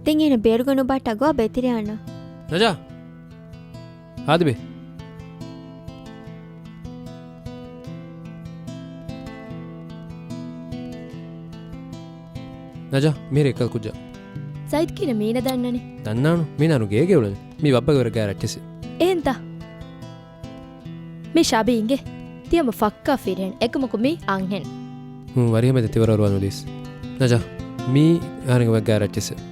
ދެން އޭނަ ބޭރުގަ ނުބަހައްޓާ ގޮވާ ބޭތިރިއާނަ. ނަޖާ! އާދެބޭ. ނަޖާ، މިހިރީ އެއްކަލަ ކުއްޖާ. ސައިދް ކިހިނެއް މީނަ ދަންނަނީ؟ ދަންނާނު. މީނާ ނު ގޭގެ އުޅެނީ. މީ ބައްޕަގެ ވަރަށް ގާތް ރައްޓެއްސެއް. އެހެންތަ؟ މި ޝާބީ އިނގޭ. ތި ހަމަ ފައްކާ ފިރިހެން. އެކަމަކު މީ އަންހެން. ހޫނ، ވަރިހަމަ ދެ ތިވަރަށް ވަން އުދީސް. ނަޖާ، މީ އަހަރެންގެ ވައްގާ ރައްޓެއްސެއް.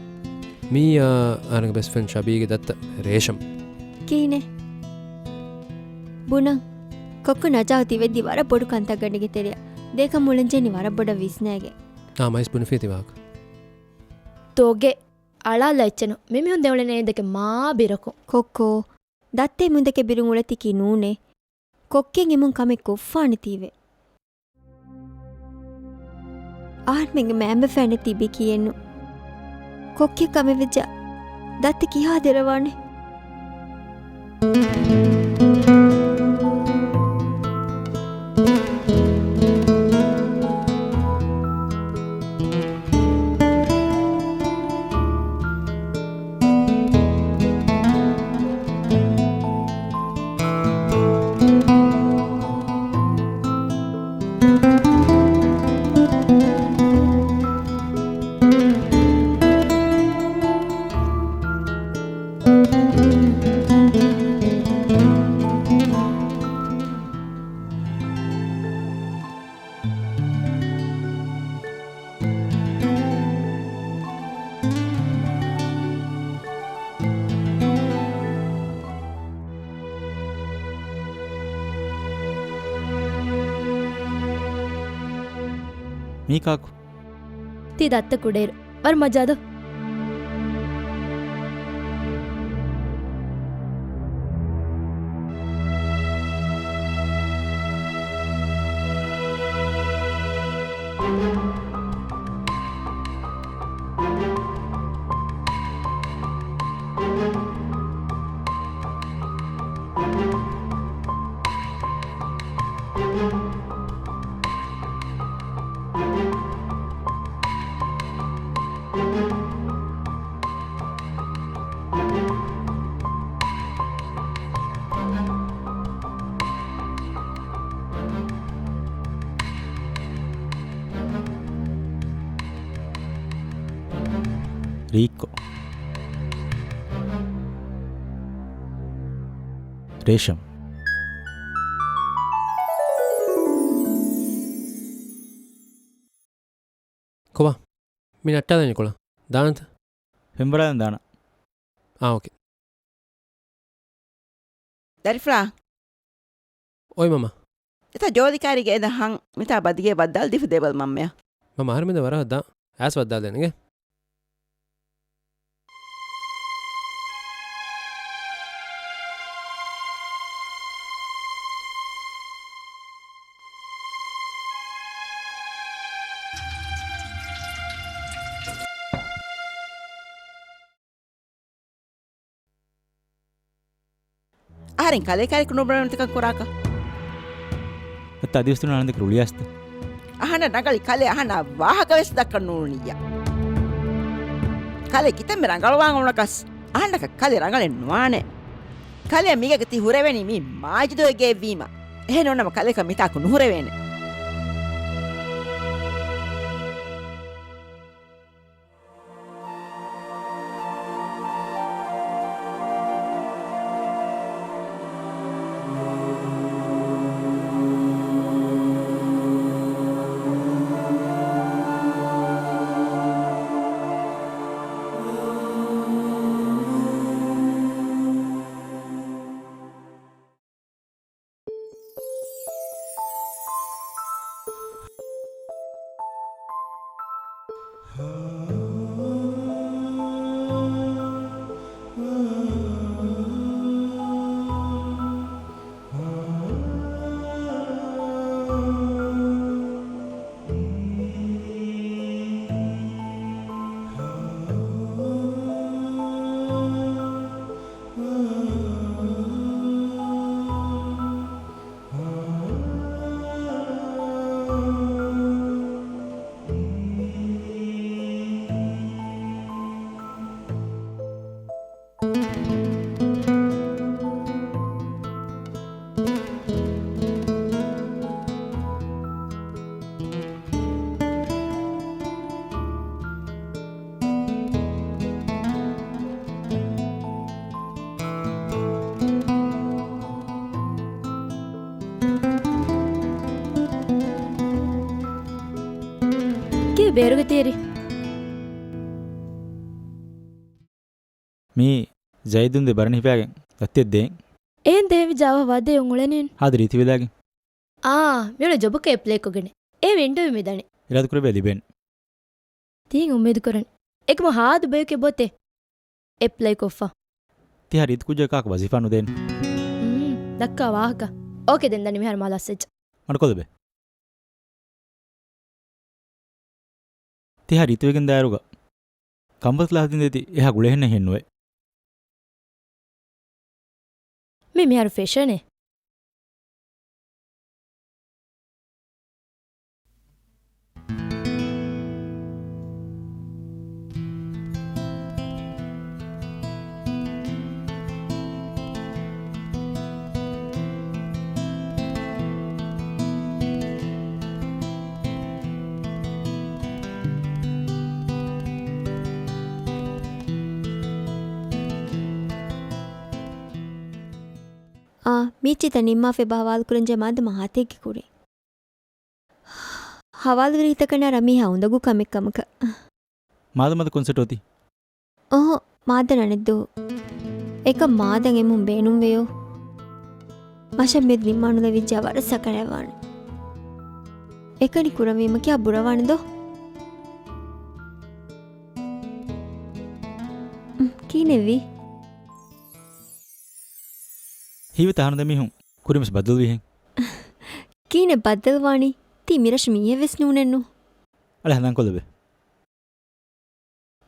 މީ އާ އަހަރެންގެ ބެސްޓް ފްރެންޑް ޝާބީގެ ދައްތަ ރޭޝަމް. ކިހިނެއް؟ ބުނަން. ކޮއްކޮ ނަޖާހު ތި ވެއްދީ ވަރަށް ބޮޑު ކަންތައް ގަނޑެއްގެ ތެރެއަށް. ދޭކަން މުޅެން ޖެހެނީ ވަރަށް ބޮޑަށް ވިސްނައިގެން. އާ މައިސް ބުނެފި ތި ވާހަކަ. ތޯގެ އަޅާލާ އެއްޗެއްނު. މިމީހުން ދެ އުޅެނީ އެއިން ދެކެ މާ ބިރަކުން. ކޮއްކޯ. ދައްތައެއް މި ދެކެ ބިރުން އުޅެތިކީ ނޫނޭ. ކޮއްކެއް އެމުން ކަމެއް ކޮށްފާނެ ތީވެ. އަހަރުމެންގެ މައިންބަފައިންނެއް ތިބީ ކިޔެއްނު. ކޮއްކެއް ކަމެއް ވެއްޖާ ދައްތަ ކިހާ ދެރަވާނެ؟ މީ ކާކު؟ ތީ ދައްތަ ކުޑައިރު. ވަރަށް މަޖާދޯ. ރީއްކޮ. ރޭޝަމް. ކޮބާ؟ މި ނައްޓާލަނީ ކޮޅަށް. ދާނަތަ؟ ފެންވަރާލަން ދާނަ. އާ، އޯކޭ. ދަރިފުޅާ. އޮތް މަމާ. އެތާ ޖޯލިކާރީގެ އެދަ ހަން މިތާ ބަދިގެ ވައްދާލަ ދީފަ ދޭބަލަ މަންމަޔަށް. މަމާ އަހަރެމެން ދެ ވަރަށް ދާ އައިސް ވައްދާލަން އިނގޭ. އަހަރެން ކަލޭ ކާރިކު ނުބުނެވޭނެ ތިކަން ކުރާކަށް. އެތާ ދިވެސް ތުނާ ނަނދެކަ ރުޅިއައިސްތަ؟ އަހަންނަށް ރަނގަޅި ކަލޭ އަހަންނާ ވާހަކަ ވެސް ދައްކަން ނޫނިއްޔާ. ކަލޭ ކިތަންމެ ރަނގަޅުވާން އުޅުނަކަސް އަހަންނަކަށް ކަލޭ ރަނގަޅެއް ނުވާނެ. ކަލޭ މީގަ ތި ހުރެވެނީ މީ މާޖިދުގެ ގެއެއްވީމަ. އެހެން ނޫނަމަ ކަލޭކަށް މިތާކު ނުހުރެވޭނެ. ކީއް ބޭރުގެ ތިޔަރި؟ މީ ޒައިދުން ދެ ބަރަނި ހިފާގެން ދައްތިއެއް ދޭން. އޭން ދޭވި ޖާވަ ވާދެ އުޅެނީން. ހާދަ ރީތިވެލާގެން. އާ، މިއުޅެ ޖޮބުކަ އެޕްލައިކޮށްގެނެ. އޭ ވިންޑޯ މި ދަނި. އިރާދަކުރެވޭ ލިބޭން. ތީން އުއްމީދު ކުރަން. އެކަމު ހާދަ ބަޔުކެ ބޮތެ. އެޕްލައިކޮށްފަ. ތިހާ ރީތި ކުއްޖާ ކާކު ވަޒީފާ ނުދޭން. މް، ދައްކާ ވާހަކަ. އޯކޭ ދެން ދަނި މިހާރު މާލަސް ވެއްޖެ. މަޑުކޮށްލެބޭ. ތިހާ ރީތިވެގެން ދާއިރުގަ ކަނބަލަތައް ލާފަ ދިންދޭތީ އެހާ ގުޅޭހެންނެއް ހިންނުވޭ. މީ މިހާރު ފެޝަނެއް. އާ، މީޗިތައް ނިންމާފަ އެބަ ހަވާލުކުރަންޖެހޭ މާދަމާ ހާތެއްގެ ކުރިން. ހަވާލުވެރި ހިތަކަށް ނާރާ މީހާ އުނދަގޫ ކަމެއް ކަމަކަށް. މާދަމާ ކޮންސެޓް އޮތީ؟ އޮހޮ، މާދަން އަނެއްދުވަހު. އެކަން މާދަން އެމުން ބޭނުންވެޔޯ. މަށަށް މިއަދު ނިންމާނުލެވިއްޖާ ވަރަށް ސަކަރާތްވާނެ. އެކަނި ކުރަންވީމަ ކިޔާ ބުރަވާނެ ދޯ؟ ކީނެއްވީ؟ ހީވެތަ ހަނުދެމީހުން ކުރިންވެސް ބައްދަލުވީހެން. ކީނެއް ބައްދަލުވާނީ؟ ތީ މިރަށު މީހެއްވެސް ނޫނެއްނު. އަޅެ ހަނދާންކޮށްލެބޭ.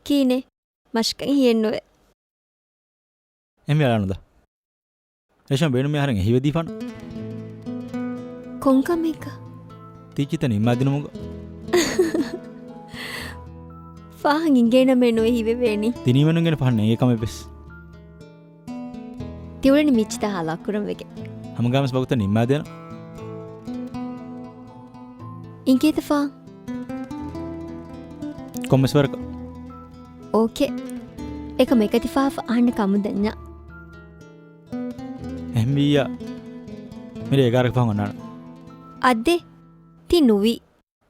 ކީނެއް؟ މަށަކަށް ހިއެއްނުވޭ. އެހެންވީ އަޅާނުދާ. ރޭޝަމް ބޭނުމީ އަހަރެން އެހީވެދީފާނު. ކޮންކަމެއްގަ؟ ތިއްޗިތައް ނިންމާދިނުމުގަ. ފާހަން އިނގޭނަމޭ ނުއެހީވެވޭނީ. ތިނީމެނުންގެނެ ފަހަން ނޭނގޭ ކަމެއްވެސް. ތިއުޅެނީ މިއްޗިތައް ހާލާކުރަން ވެގެން. ހަމަގާމިސް ވަގުތަށް ނިންމާދޭނަން. އިނގޭތަ ފާ؟ ކޮންމެސް ވަރަކަށް. އޯކޭ. އެކަމަށް އެކަތި ފާފަ އަހަންނަކާ މުދަންޏާ. އެހެންވިއްޔާ، މިރޭ އެގާރަ ފަހުން އަންނާނަން. އަދެ، ތި ނުވި.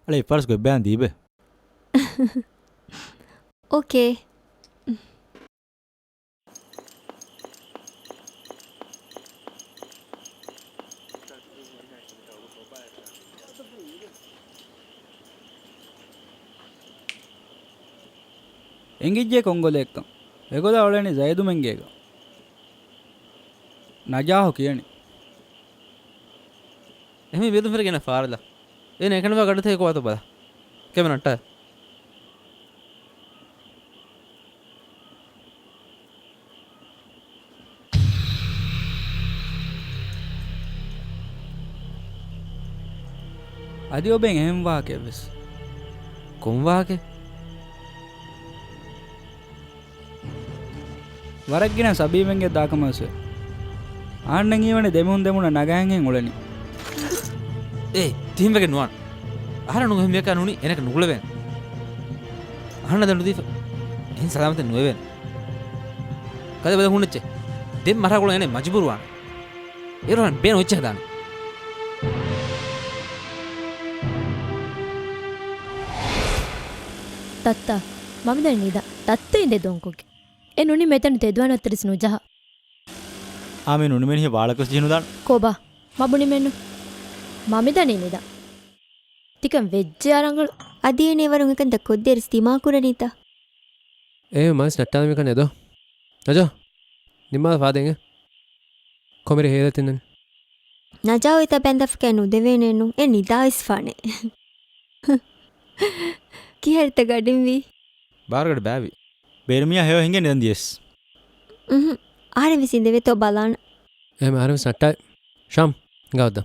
އަޅެ އެއްފަރަސް ގޮތްބަޔާން ދީބެ. އޯކޭ. އެނގިއްޖެ ކޮންގޮލެއްކަން. އެގޮލާ އުޅެނީ ޒައިދުމެންގޭގަ. ނަޖާހު ކިޔަނީ. އެހެން ވިޔަދުން ފެރިގެން ފާރަލާ. އޭނަ އެކަނިވާ ގަޑުތަކެއް ކޮބާތޯ ބަލާ. ކެމެރާ ނައްޓާ. އަދި އޮބެން އެހެން ވާހަކައެއްވެސް. ކޮން ވާހަކައެއް؟ ވަރަށް ގިނަ ސަބީމެންގެ ދާކަމަސްވެ. އާންނަން ހީވަނީ ދެމިހުން ދެމުނަށް ނަގަހެންހެން އުޅެނީ. އޭ، ތިހެންވެގެން ނުވާން. އަހަރެން ނުގެ މިޔަކާ ނޫނީ އޭނަކަށް ނުގުޅެވޭނެ. އަހަންނަށް ދަނޑު ދީފަ. އެހެން ސަލާމަތެއް ނުވެވޭނެ. ކަލޭ ބަލަ ހުންނައްޗޭ. ދެން މަރާ ގުޅަން އޭނަ މަޖުބޫރުވާނެ. އޭރު ބޭނު އޮއްޗެ ހަދާނެ. ތައްތަ، މަމިދަނީ ނިދަން. ތައްތަ އިނދެ ދޮންކޮށްގެ. އެ ނުނިމޭ ތަނެއް ތެދުވާނެ އަތްތެރެސް ނުޖަހާ. އާ މި ނުނިމޭނީ ވާޅަކަސް ޖެހިނުދާނެ. ކޮބާ؟ މަބުނިމެއްނު. މަމިދަނީ ނިދަން. ތިކަން ވެއްޖެ އަރަނގަޅު. އަދި އޭނަ އެވަރުން އެކަންތައް ކޮށްދޭ އިރުސް ދިމާކުރަނީތަ؟ އޭ މަސް ނައްޓާލަމިކަން އެދޯ. ނަޖާ، ނިމާލަ ފާދެނގެ. ކޮމެރި ހޭލަ ތިންނަން. ނަޖާ އޮތްތަ ބެންދަފަކައި ނުދެވޭނެއްނު. އެ ނިދާ އިސްފާނެ. ކިހާރިތަ ގަޑިންވީ؟ ބާރުގަޑި ބާވި. ބޭރުމިޔާ ހެޔޮ ހިނގެ ނިދަން ދިޔަސް. އުހު. އަހަރެން ވެސް އިނދެވޭތޯ ބަލާނަ. އެހެމެ އަހަރެން ވެސް ނައްޓާއި. ޝާމް، ގާވައްދަ.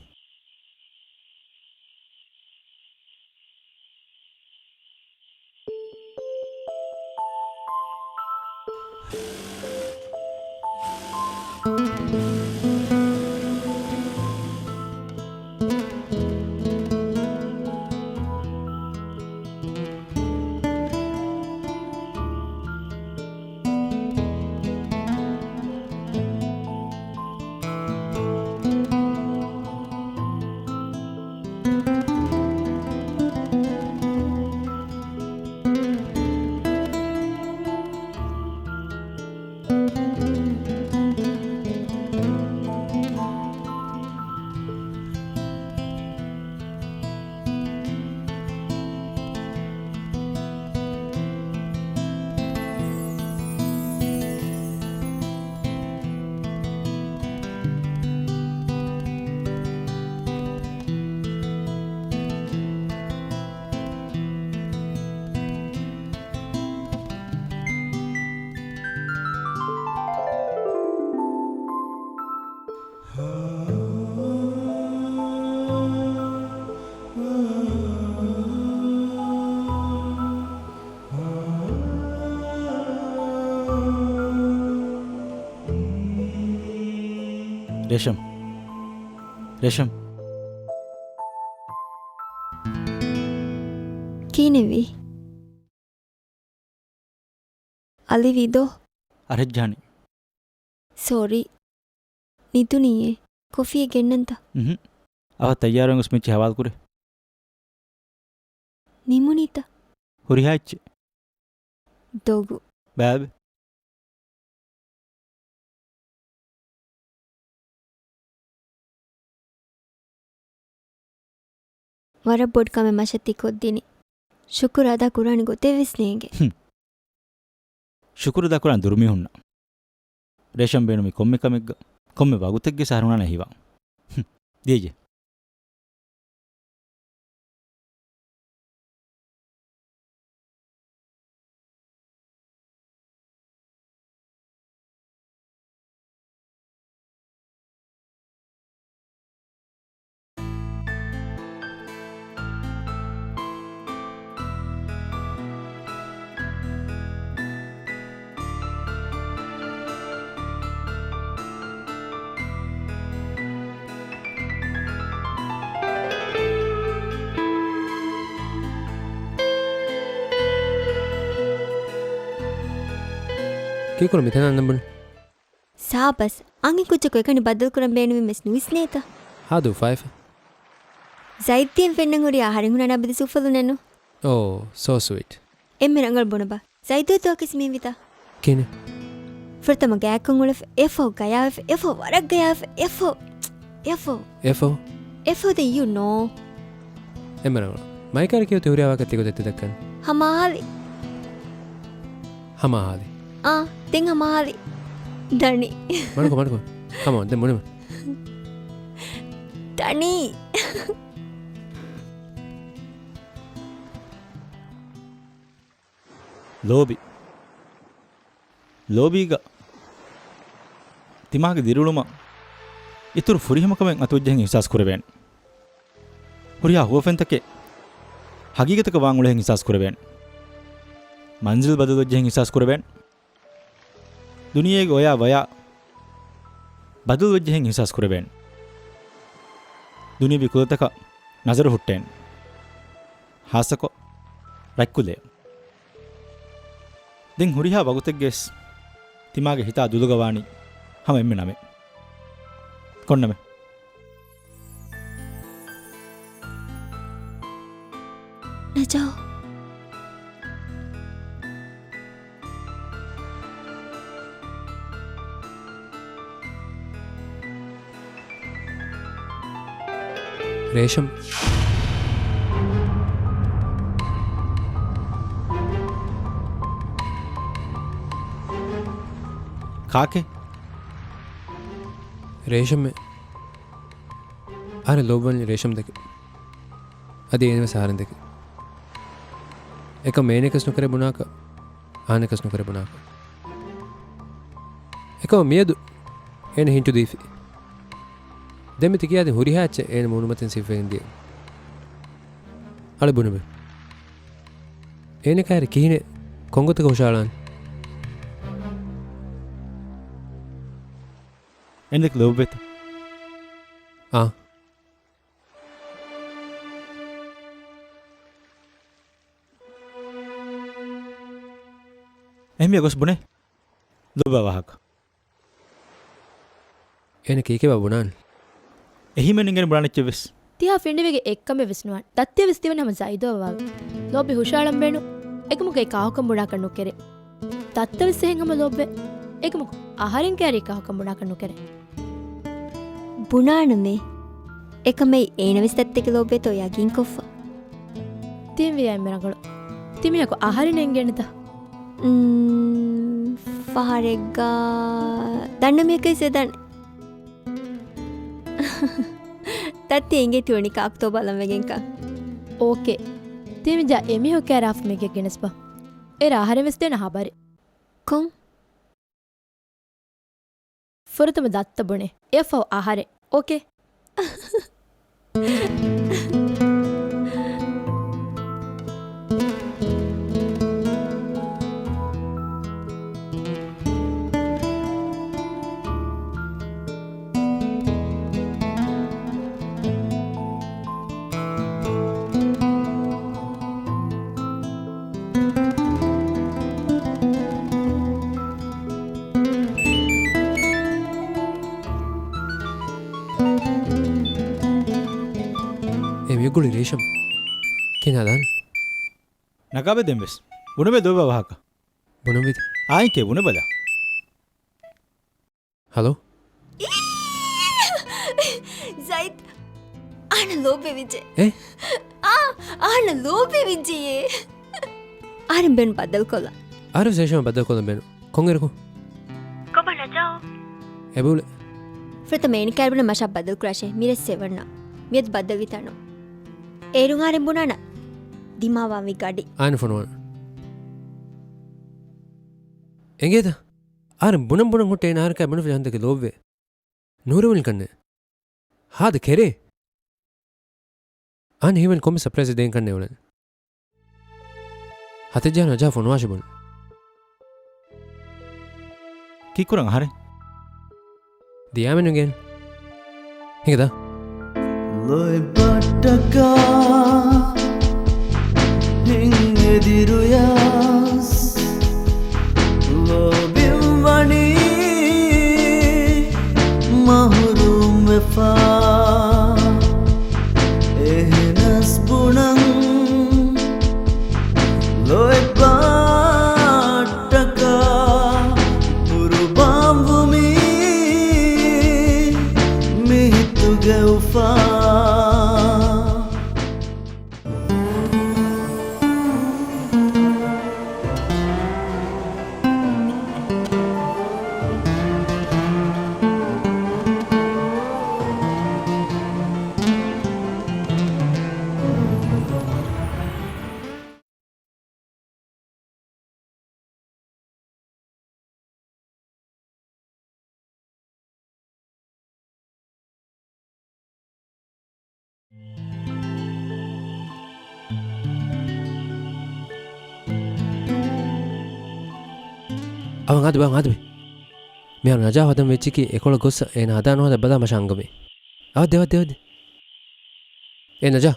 ރޭޝަމް. ރޭޝަމް. ކިހިނެއްވީ؟ އަލިވީދޯ؟ އަރައްޖާނީ. ސޯރީ. ނިދުނީއޭ. ކޮފީއެއް ގެންނަންތަ؟ އުހު. އަވަހަށް ތައްޔާރުވެން ގޮސް މިއްޗެއް ހަވާލުކުރޭ. ނިމުނީތަ؟ ހުރިހާ އެއްޗެއް. ދޮގު. ބާބެ. ވަރަށް ބޮޑު ކަމެއް މަށަށް ތި ކޮށްދިނީ. ޝުކުރު އަދާ ކުރާނެ ގޮތެއް ވެސް ނޭނގެ. ހުން. ޝުކުރު އަދާ ކުރާނެ ދުރުމީހުންނަށް. ރޭޝަމް ބޭނުމީ ކޮންމެ ކަމެއްގަ، ކޮންމެ ވަގުތެއްގެ ސަހަރުނާނެ ހީވާ. ހުން. ދިޔައިޖެ. ކީކުރ މިތަނަށް އަންނަން ބުނި. ސާބަސް، އަންހެން ކުއްޖަކު އެކަނި ބައްދަލުކުރަން ބޭނުމީމެސް ނުވިސްނޭތަ؟ ހާދަ އުފާވެފަ. ޒައިދް ދިޔައިން ފެންނަން ހުރި އަހަރެން ހުންނަން އަބަދުވެސް އުފަލުނެއްނު. އޯ، so sweet. އެންމެ ރަނގަޅު ބުނަބަ. ޒައިދު ދުވަހަކީ މިހެން ވިތަ؟ ކިހިނެއް؟ ފުރަތަމަ ގާތްކޮށް އުޅެފަ، އެފަހު ގަޔާވެފަ، އެފަހު ވަރަށް ގަޔާވެފަ، އެފަހު، އެފަހު. އެފަހު؟ އެފަހު ދެން you know. އެންމެ ރަނގަޅު. މައިކާރަ ކިޔު ތި ހުރިހާ ވާހަކަ ތިގޮތަށް ތި ދައްކަން. ހަމަ އަހާލި. ހަމަ އަހާލި. އާ، ދެން ހަމަ އަހާލި. ދަނީ. މަޑުކޮށް، މަޑުކޮށް. ކަމޯން، ދެން ބުނެމެ. ދަނީ. ލޯބި. ލޯބީގަ ތިމާގެ ދިރިއުޅުމަށް އިތުރު ފުރިހަމަކަމެއް އަތުވެއްޖެހެން އިހްސާސް ކުރެވޭނެ. ހުރިހާ ހުވަފެންތަކެއް ހަގީގަތަކަށް ވާން އުޅޭހެން އިހްސާސް ކުރެވޭނެ. މަންޒިލް ބަދަލުވެއްޖެހެން އިހްސާސް ކުރެވޭނެ. ދުނިޔޭގެ އޮޔާ ބަޔާ ބަދަލުވެއްޖެހެން އިހްސާސް ކުރެވޭނެ. ދުނިޔަވީ ކުލަތަކަށް ނަޒަރު ހުއްޓޭނެ. ހާއްސަކޮށް ރަތްކުލަޔަށް. ދެން ހުރިހާ ވަގުތެއްގަވެސް ތިމާގެ ހިތާ ދުލުގަ ވާނީ ހަމަ އެންމެ ނަމެއް. ކޮން ނަމެއް؟ ނަޖާ. ރޭޝަމް. ކާކެއް؟ ރޭޝަމް. އަހަރެން ލޯބިވަނީ ރޭޝަމް ދެކެ. އަދި އޭނަވެސް އަހަރެން ދެކެ. އެކަމް އޭނަކަސް ނުކެރޭ ބުނާކަށް، އަހަންނަކަސް ނުކެރޭ ބުނާކަށް. އެކަމް މިއަދު އޭނަ ހިންޓު ދީފި. ދެން މި ތިކިޔާދިން ހުރިހާ އެއްޗެއް އޭނަ މޫނުމަތިން ސިއްފަވެގެން ދިޔަ. އަޅެ ބުނެބެ. އޭނަ ކައިރި ކިހިނެއް ކޮންގޮތަކަށް ހުށައަޅާން؟ އެނދެކެ ލޯބިވޭތަ؟ އާ. އެހެންވިޔަ ގޮސް ބުނޭ. ލޯބިވާ ވާހަކަ. އޭނަ ކީކޭބާ ބުނާން؟ އެހީމެން އިނގޭނެ ބުނާނެ އެއްޗެއްވެސް. ތިހާ ފިނޑިވެގެ އެއްކަމެއްވެސް ނުވާން. ދައްތަޔަށްވެސް ދިވެނީ ހަމަ ޒައިދުއާ ވާގޮތް. ލޯބި ހުށައަޅަން ބޭނުން. އެކަމަކު އެ ކާކުކަން ބުނާކަށް ނުކެރޭ. ދައްތަވެސް އެހެން ހަމަ ލޯބިވޭ. އެކަމަކު އަހަރެން ކައިރީ ކާކުކަން ބުނާކަށް ނުކެރޭ. ބުނާނަމޭ. އެކަމެއް އޭނަވެސް ދައްތައެކެ ލޯބިވޭތޯ ޔަގީންކޮށްފަ. ތިން ވިޔަ އެންމެ ރަނގަޅު. ތިމީހަކު އަހަރެން އެނގޭނެތަ؟ އުން، ފަހަރެއްގަ ދަންނަ މީހަކަށް ވެސް ވެދާނެ. ދައްތި އެނގޭ ތިވަނީ ކާކުތޯ ބަލަން ވެގެންކަން. އޯކޭ. ތިމިޖާ އެމީހު ކައިރާފަ މީގެ ގެނެސްބަ. އޭރަށް އަހަރެން ވެސް ދޭނެ ހަބަރެއް. ކޮން؟ ފުރަތަމަ ދައްތަ ބުނޭ. އެއަށްފަހު އަހަރެން. އޯކޭ. އެ މިއުގުޅި ރޭޝަމް. ކިހިނެއް ހަދާން؟ ނަގާބެ ދެންވެސް. ބުނެބެ ލޯބިވާ ވާހަކަ. ބުނަންވީތަ؟ އާއެކޭ ބުނެބަލަ. ހަލޯ؟ ޒައިދް، އަހަންނަށް ލޯބިވެވިއްޖެ. އޭ؟ އާ، އަހަންނަށް ލޯބިވެވިއްޖެޔޭ. އަހަރެން ބޭނުން ބައްދަލުކޮށްލަން. އަހަރެން ރޭޝަމް ބައްދަލުކޮށްލަން ބޭނުން. ކޮންއިރަކު؟ ކޮބާ ނަޖާ؟ އެބައުޅެ. ފުރަތަމަ އޭނަ ކައިރި ބުނަން މަށާ ބައްދަލުކުރާށޭ. މިރޭ ސެވަންނަށް. މިއަދު ބައްދަލުވިތާނަން. އޭރުން އަހަރެން ބުނާނަން. ދިމާވާންވީ ގަޑި. އާނ ފޮނުވާނަން. އެނގޭތަ؟ އަހަރެން ބުނަން ބުނަން ހުއްޓޭ އޭނަ އަހަރެން ކައި ބުނެފި ހަނދެކެ ލޯބިވޭ. ނޫރެވުނި ކަންނޭ. ހާދަ ކެރޭ. އަހަން ހީވަން ކޮންމެ ސަޕްރައިޒެއް ދޭން ކަންނޭ އުޅެން. ހަތެއްޖަހާ ނަޖާ ފޮނުވާށި ބުން. ކީއްކުރަން އަހަރެން؟ ދިޔާމެން ނުގެން. ހިނގަދާ. ލޯތްބައްޓަކާ ހިން އެދިރުޔަސް ލޯބި ފާ، އެހެނަސް ބުނަން ލޮއެއް ބާއްޓަކާ ޤުރުބާންވުމީ މިހިތުގެ އުފާ. އަވަ އާދެބަ، އާދެބަ. މިހާރު ނަޖާ ހަދަން ވެއްޖެކީ އެކޮޅަށް ގޮސް އޭނަ ހަދާ ނުހަދާ ބަލާ މަށާ އަންގަމޭ. އަވަ ދެ، އަވަ ދެ، އަވަ ދެ. އޭ ނަޖާ،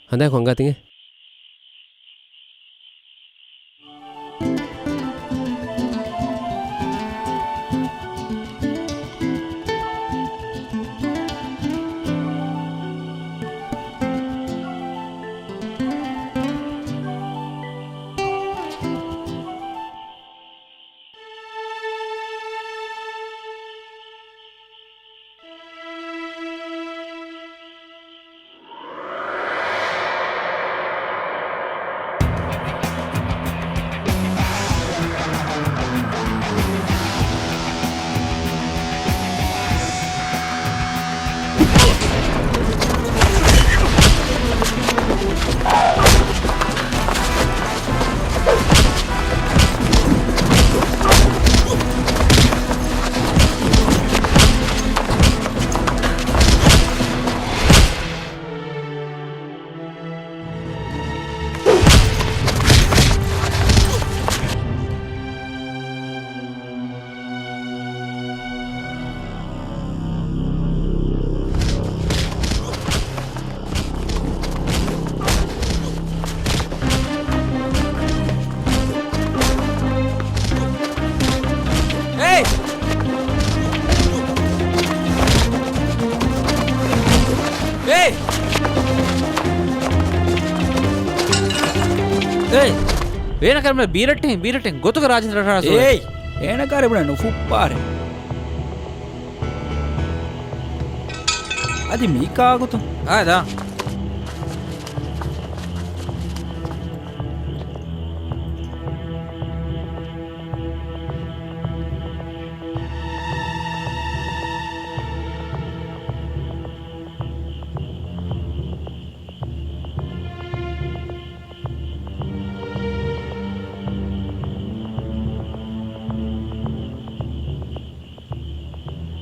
ހަނދާންކޮށް އަނގާތިނގޭ. އޭ! އޭ! އޭ! އޭނަ ކަރަމެ ބީރައްޓެހިން، ބީރައްޓެހިން ގޮތުގަ ރާޖިން ރަށަށް އޭ! އޭނަ ކާރެ ބުނެ ނުފުއްޕާރެ. އަދި މީ ކާގޮތު؟ އާ، ދާ.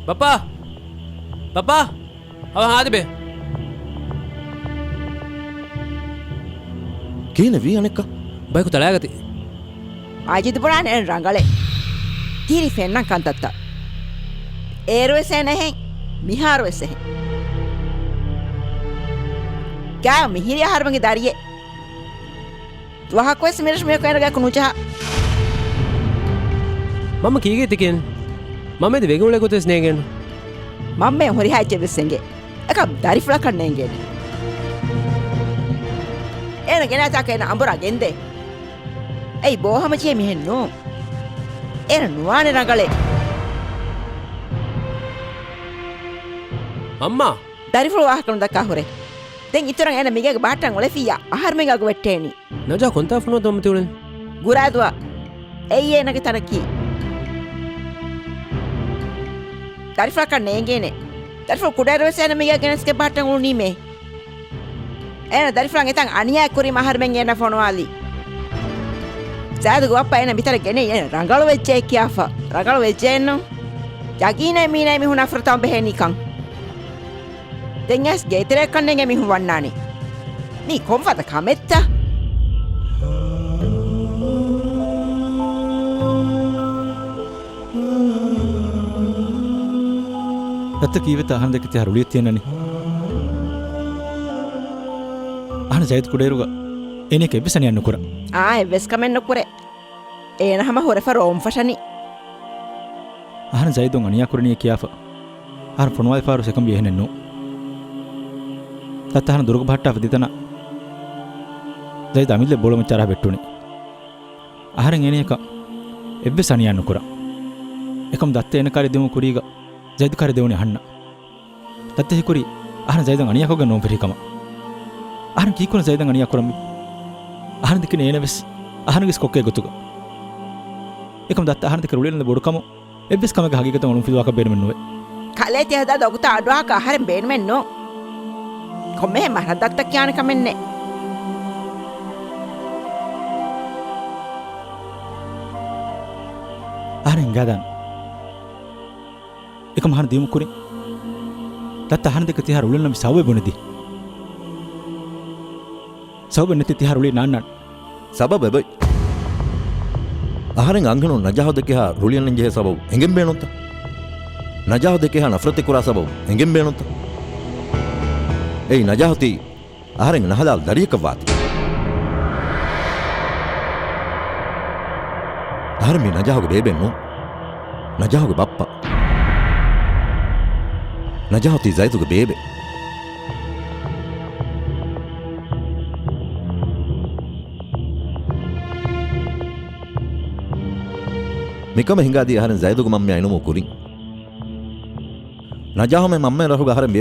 ބައްޕާ! ބައްޕާ! އަވަ ހާދިބޭ. ކިހިނެއް ވީ އަނެއްކާ؟ ބަޔަކު ތަޅާގަތީ. މާޖިދު ބުނާނެ އޭނަ ރަނގަޅޭ. ތިހިރީ ފެންނަން ކަންތައްތައް. އޭރުވެސް އޭނަ އެހެން، މިހާރުވެސް އެހެން. ގާ މިހިރީ އަހަރުމެންގެ ދަރިއެއް. ދުވަހަކުވެސް މިރަށު މީހަކު އޭނަ ގާކު ނުޖަހާ. މަންމަ ކީގޭ ތިކިން؟ މަންމަ އެދި ވެގެން އުޅޭ ގޮތެއް ވެސް ނޭނގެން. މަންމައަށް ހުރިހާ އެއްޗެއް ވެސް އެނގޭ. އެކަމް ދަރިފުޅަކަށް ނޭނގޭނެ. އޭނަ ގެނައިތާކަށް އޭނަ އަނބުރާ ގެންދޭ. އެއީ ބޯހަމަޖެހޭ މިހެން ނޫން. އޭނަ ނުވާނެ ރަނގަޅޭ. މަންމާ! ދަރިފުޅު ވާހަކަ ނުދައްކާ ހުރޭ. ދެން އިތުރަށް އޭނަ މިގޭގެ ބަހައްޓަން އުޅެފިއްޔާ އަހަރުމެންގެ އަގު ވެއްޓޭނީ. ނަޖާ ކޮންތާފުނު ދޮމަތި އުޅެން؟ ގުރާދުއަށް. އެއީ އޭނަގެ ތަނަކީ. ދަރިފުޅަކަށް ނޭނގޭނެ. ދަރިފުޅު ކުޑައިރުވެސް އޭނަ މިގޭ ގެނެސްގެ ބަހައްޓަން އުޅުނީމޭ. އޭނަ ދަރިފުޅަށް އެތަން އަނިޔާ ކުރީމަ އަހަރުމެން އޭނަ ފޮނުވާލީ. ޒައިދުގެ ބައްޕަ އޭނަ މިތަނަށް ގެނައީ އޭނަ ރަނގަޅު ވެއްޖެއޭ ކިޔާފަ. ރަނގަޅު ވެއްޖެއެއްނު. ޔަގީނޭ މީނާ މީހުން ނަފްރަތަށް ބެހޭނީކަން. ދެން އައިސް ގޭތެރެއަކަށް ނޭނގޭ މީހުން ވަންނާނީ. މީ ކޮންފަދަ ކަމެއްތަ؟ ރައްތަ ކީއްވެތަ އަހަން ދެކެ ތިހާރު އުޅިއެއް ތިއަންނަނީ؟ އަހަން ޒައިދު ކުޑައިރުގަ އޭނައަކަށް އެއްވެސް އަނިޔާ ނުކުރާ. އާ، އެއްވެސް ކަމެއް ނުކުރޭ. އޭނަ ހަމަ ހުރެފަ ރޯން ފަށަނީ. އަހަން ޒައިދު އަނިޔާ ކުރަނީ ކިޔާފަ. އަހަރެން ފޮނުވާލިފާރުސް އެކަން ވީ އެހެނެއް ނޫން. ދައްތަ އަހަރެން ދުރުގަ ބަހައްޓާފަ ދިތަނަށް ޒައިދު އަމިއްލަ ބޯޅަ މައްޗަށް އަރާ ބެއްޓުނީ. އަހަރެން އޭނަޔަކަށް އެއްވެސް އަނިޔާ ނުކުރާ. އެކަމު ދައްތަ އޭނަ ކާރި ދިއުމު ކުރީގަ ޒައިދު ކާރި ދެވުނީ އަހަންނަށް. ދައްތަ ހީކުރީ އަހަރެން ޒައިދަށް އަނިޔާކޮށްގެން ނޫން ފެށި ކަމަށް. އަހަރެން ކީކުރަން ޒައިދަށް އަނިޔާ ކުރަންވީ؟ އަހަރެން ދެކެނީ އޭނަ ވެސް އަހަރެންގެ ކޮއްކޮއެއް ގޮތުގަ. އެކަމު ދައްތަ އަހަރެން ދެކެ ރުޅިއަންނަ ބޮޑު ކަމު އެއްވެސް ކަމެއްގެ ހަގީގަތަށް އުޅުންފިލުވާކަށް ބޭނުމެއް ނުވޭ. ކަލޭ ތިހަދާ ދޮގުތައް އަޑުއަހާކަށް އަހަރެން ބޭނުމެއް ނޫން. ކޮންމެހެން މަހަރަށް ދައްތަ ކިޔާނެ ކަމެއް ނެތް. އަހަރެން ހިނގާދާނެ. އެކަމަކު އަހަރެން ދިއުމު ކުރިން ދައްތަ އަހަރެން ދެކެ ތިހާރު އުޅެންނަމި ސަބަބެއް ބުނެދީ. ސަބަބެއް ނެތި ތިހާރު އުޅީ ނާންނާނެ. ސަބަބެއް އޮތް. އަހަރެން އަންހެނުން ނަޖާހު ދެކެހާ ރުޅިއަންނަން ޖެހޭ ސަބަބު އެނގެން ބޭނުންތަ؟ ނަޖާހު ދެކެހާ ނަފްރަތެއް ކުރާ ސަބަބު އެނގެން ބޭނުންތަ؟ އެއީ ނަޖާހު ތީ އަހަރެން ނަހަލާލު ދަރިޔަކަށް ވާތީ. އަހަރެން މީ ނަޖާހުގެ ބޭބެއެއް ނޫން. ނަޖާހުގެ ބައްޕަ. ނަޖާހު ތީ ޒައިދުގެ ބޭބެ. މިކަމެއް ހިނގާދީ އަހަރެން ޒައިދުގެ މަންމަޔާ އިނުމު ކުރިން. ނަޖާހުމެ މަންމަ ރަށުގަ އަހަރެން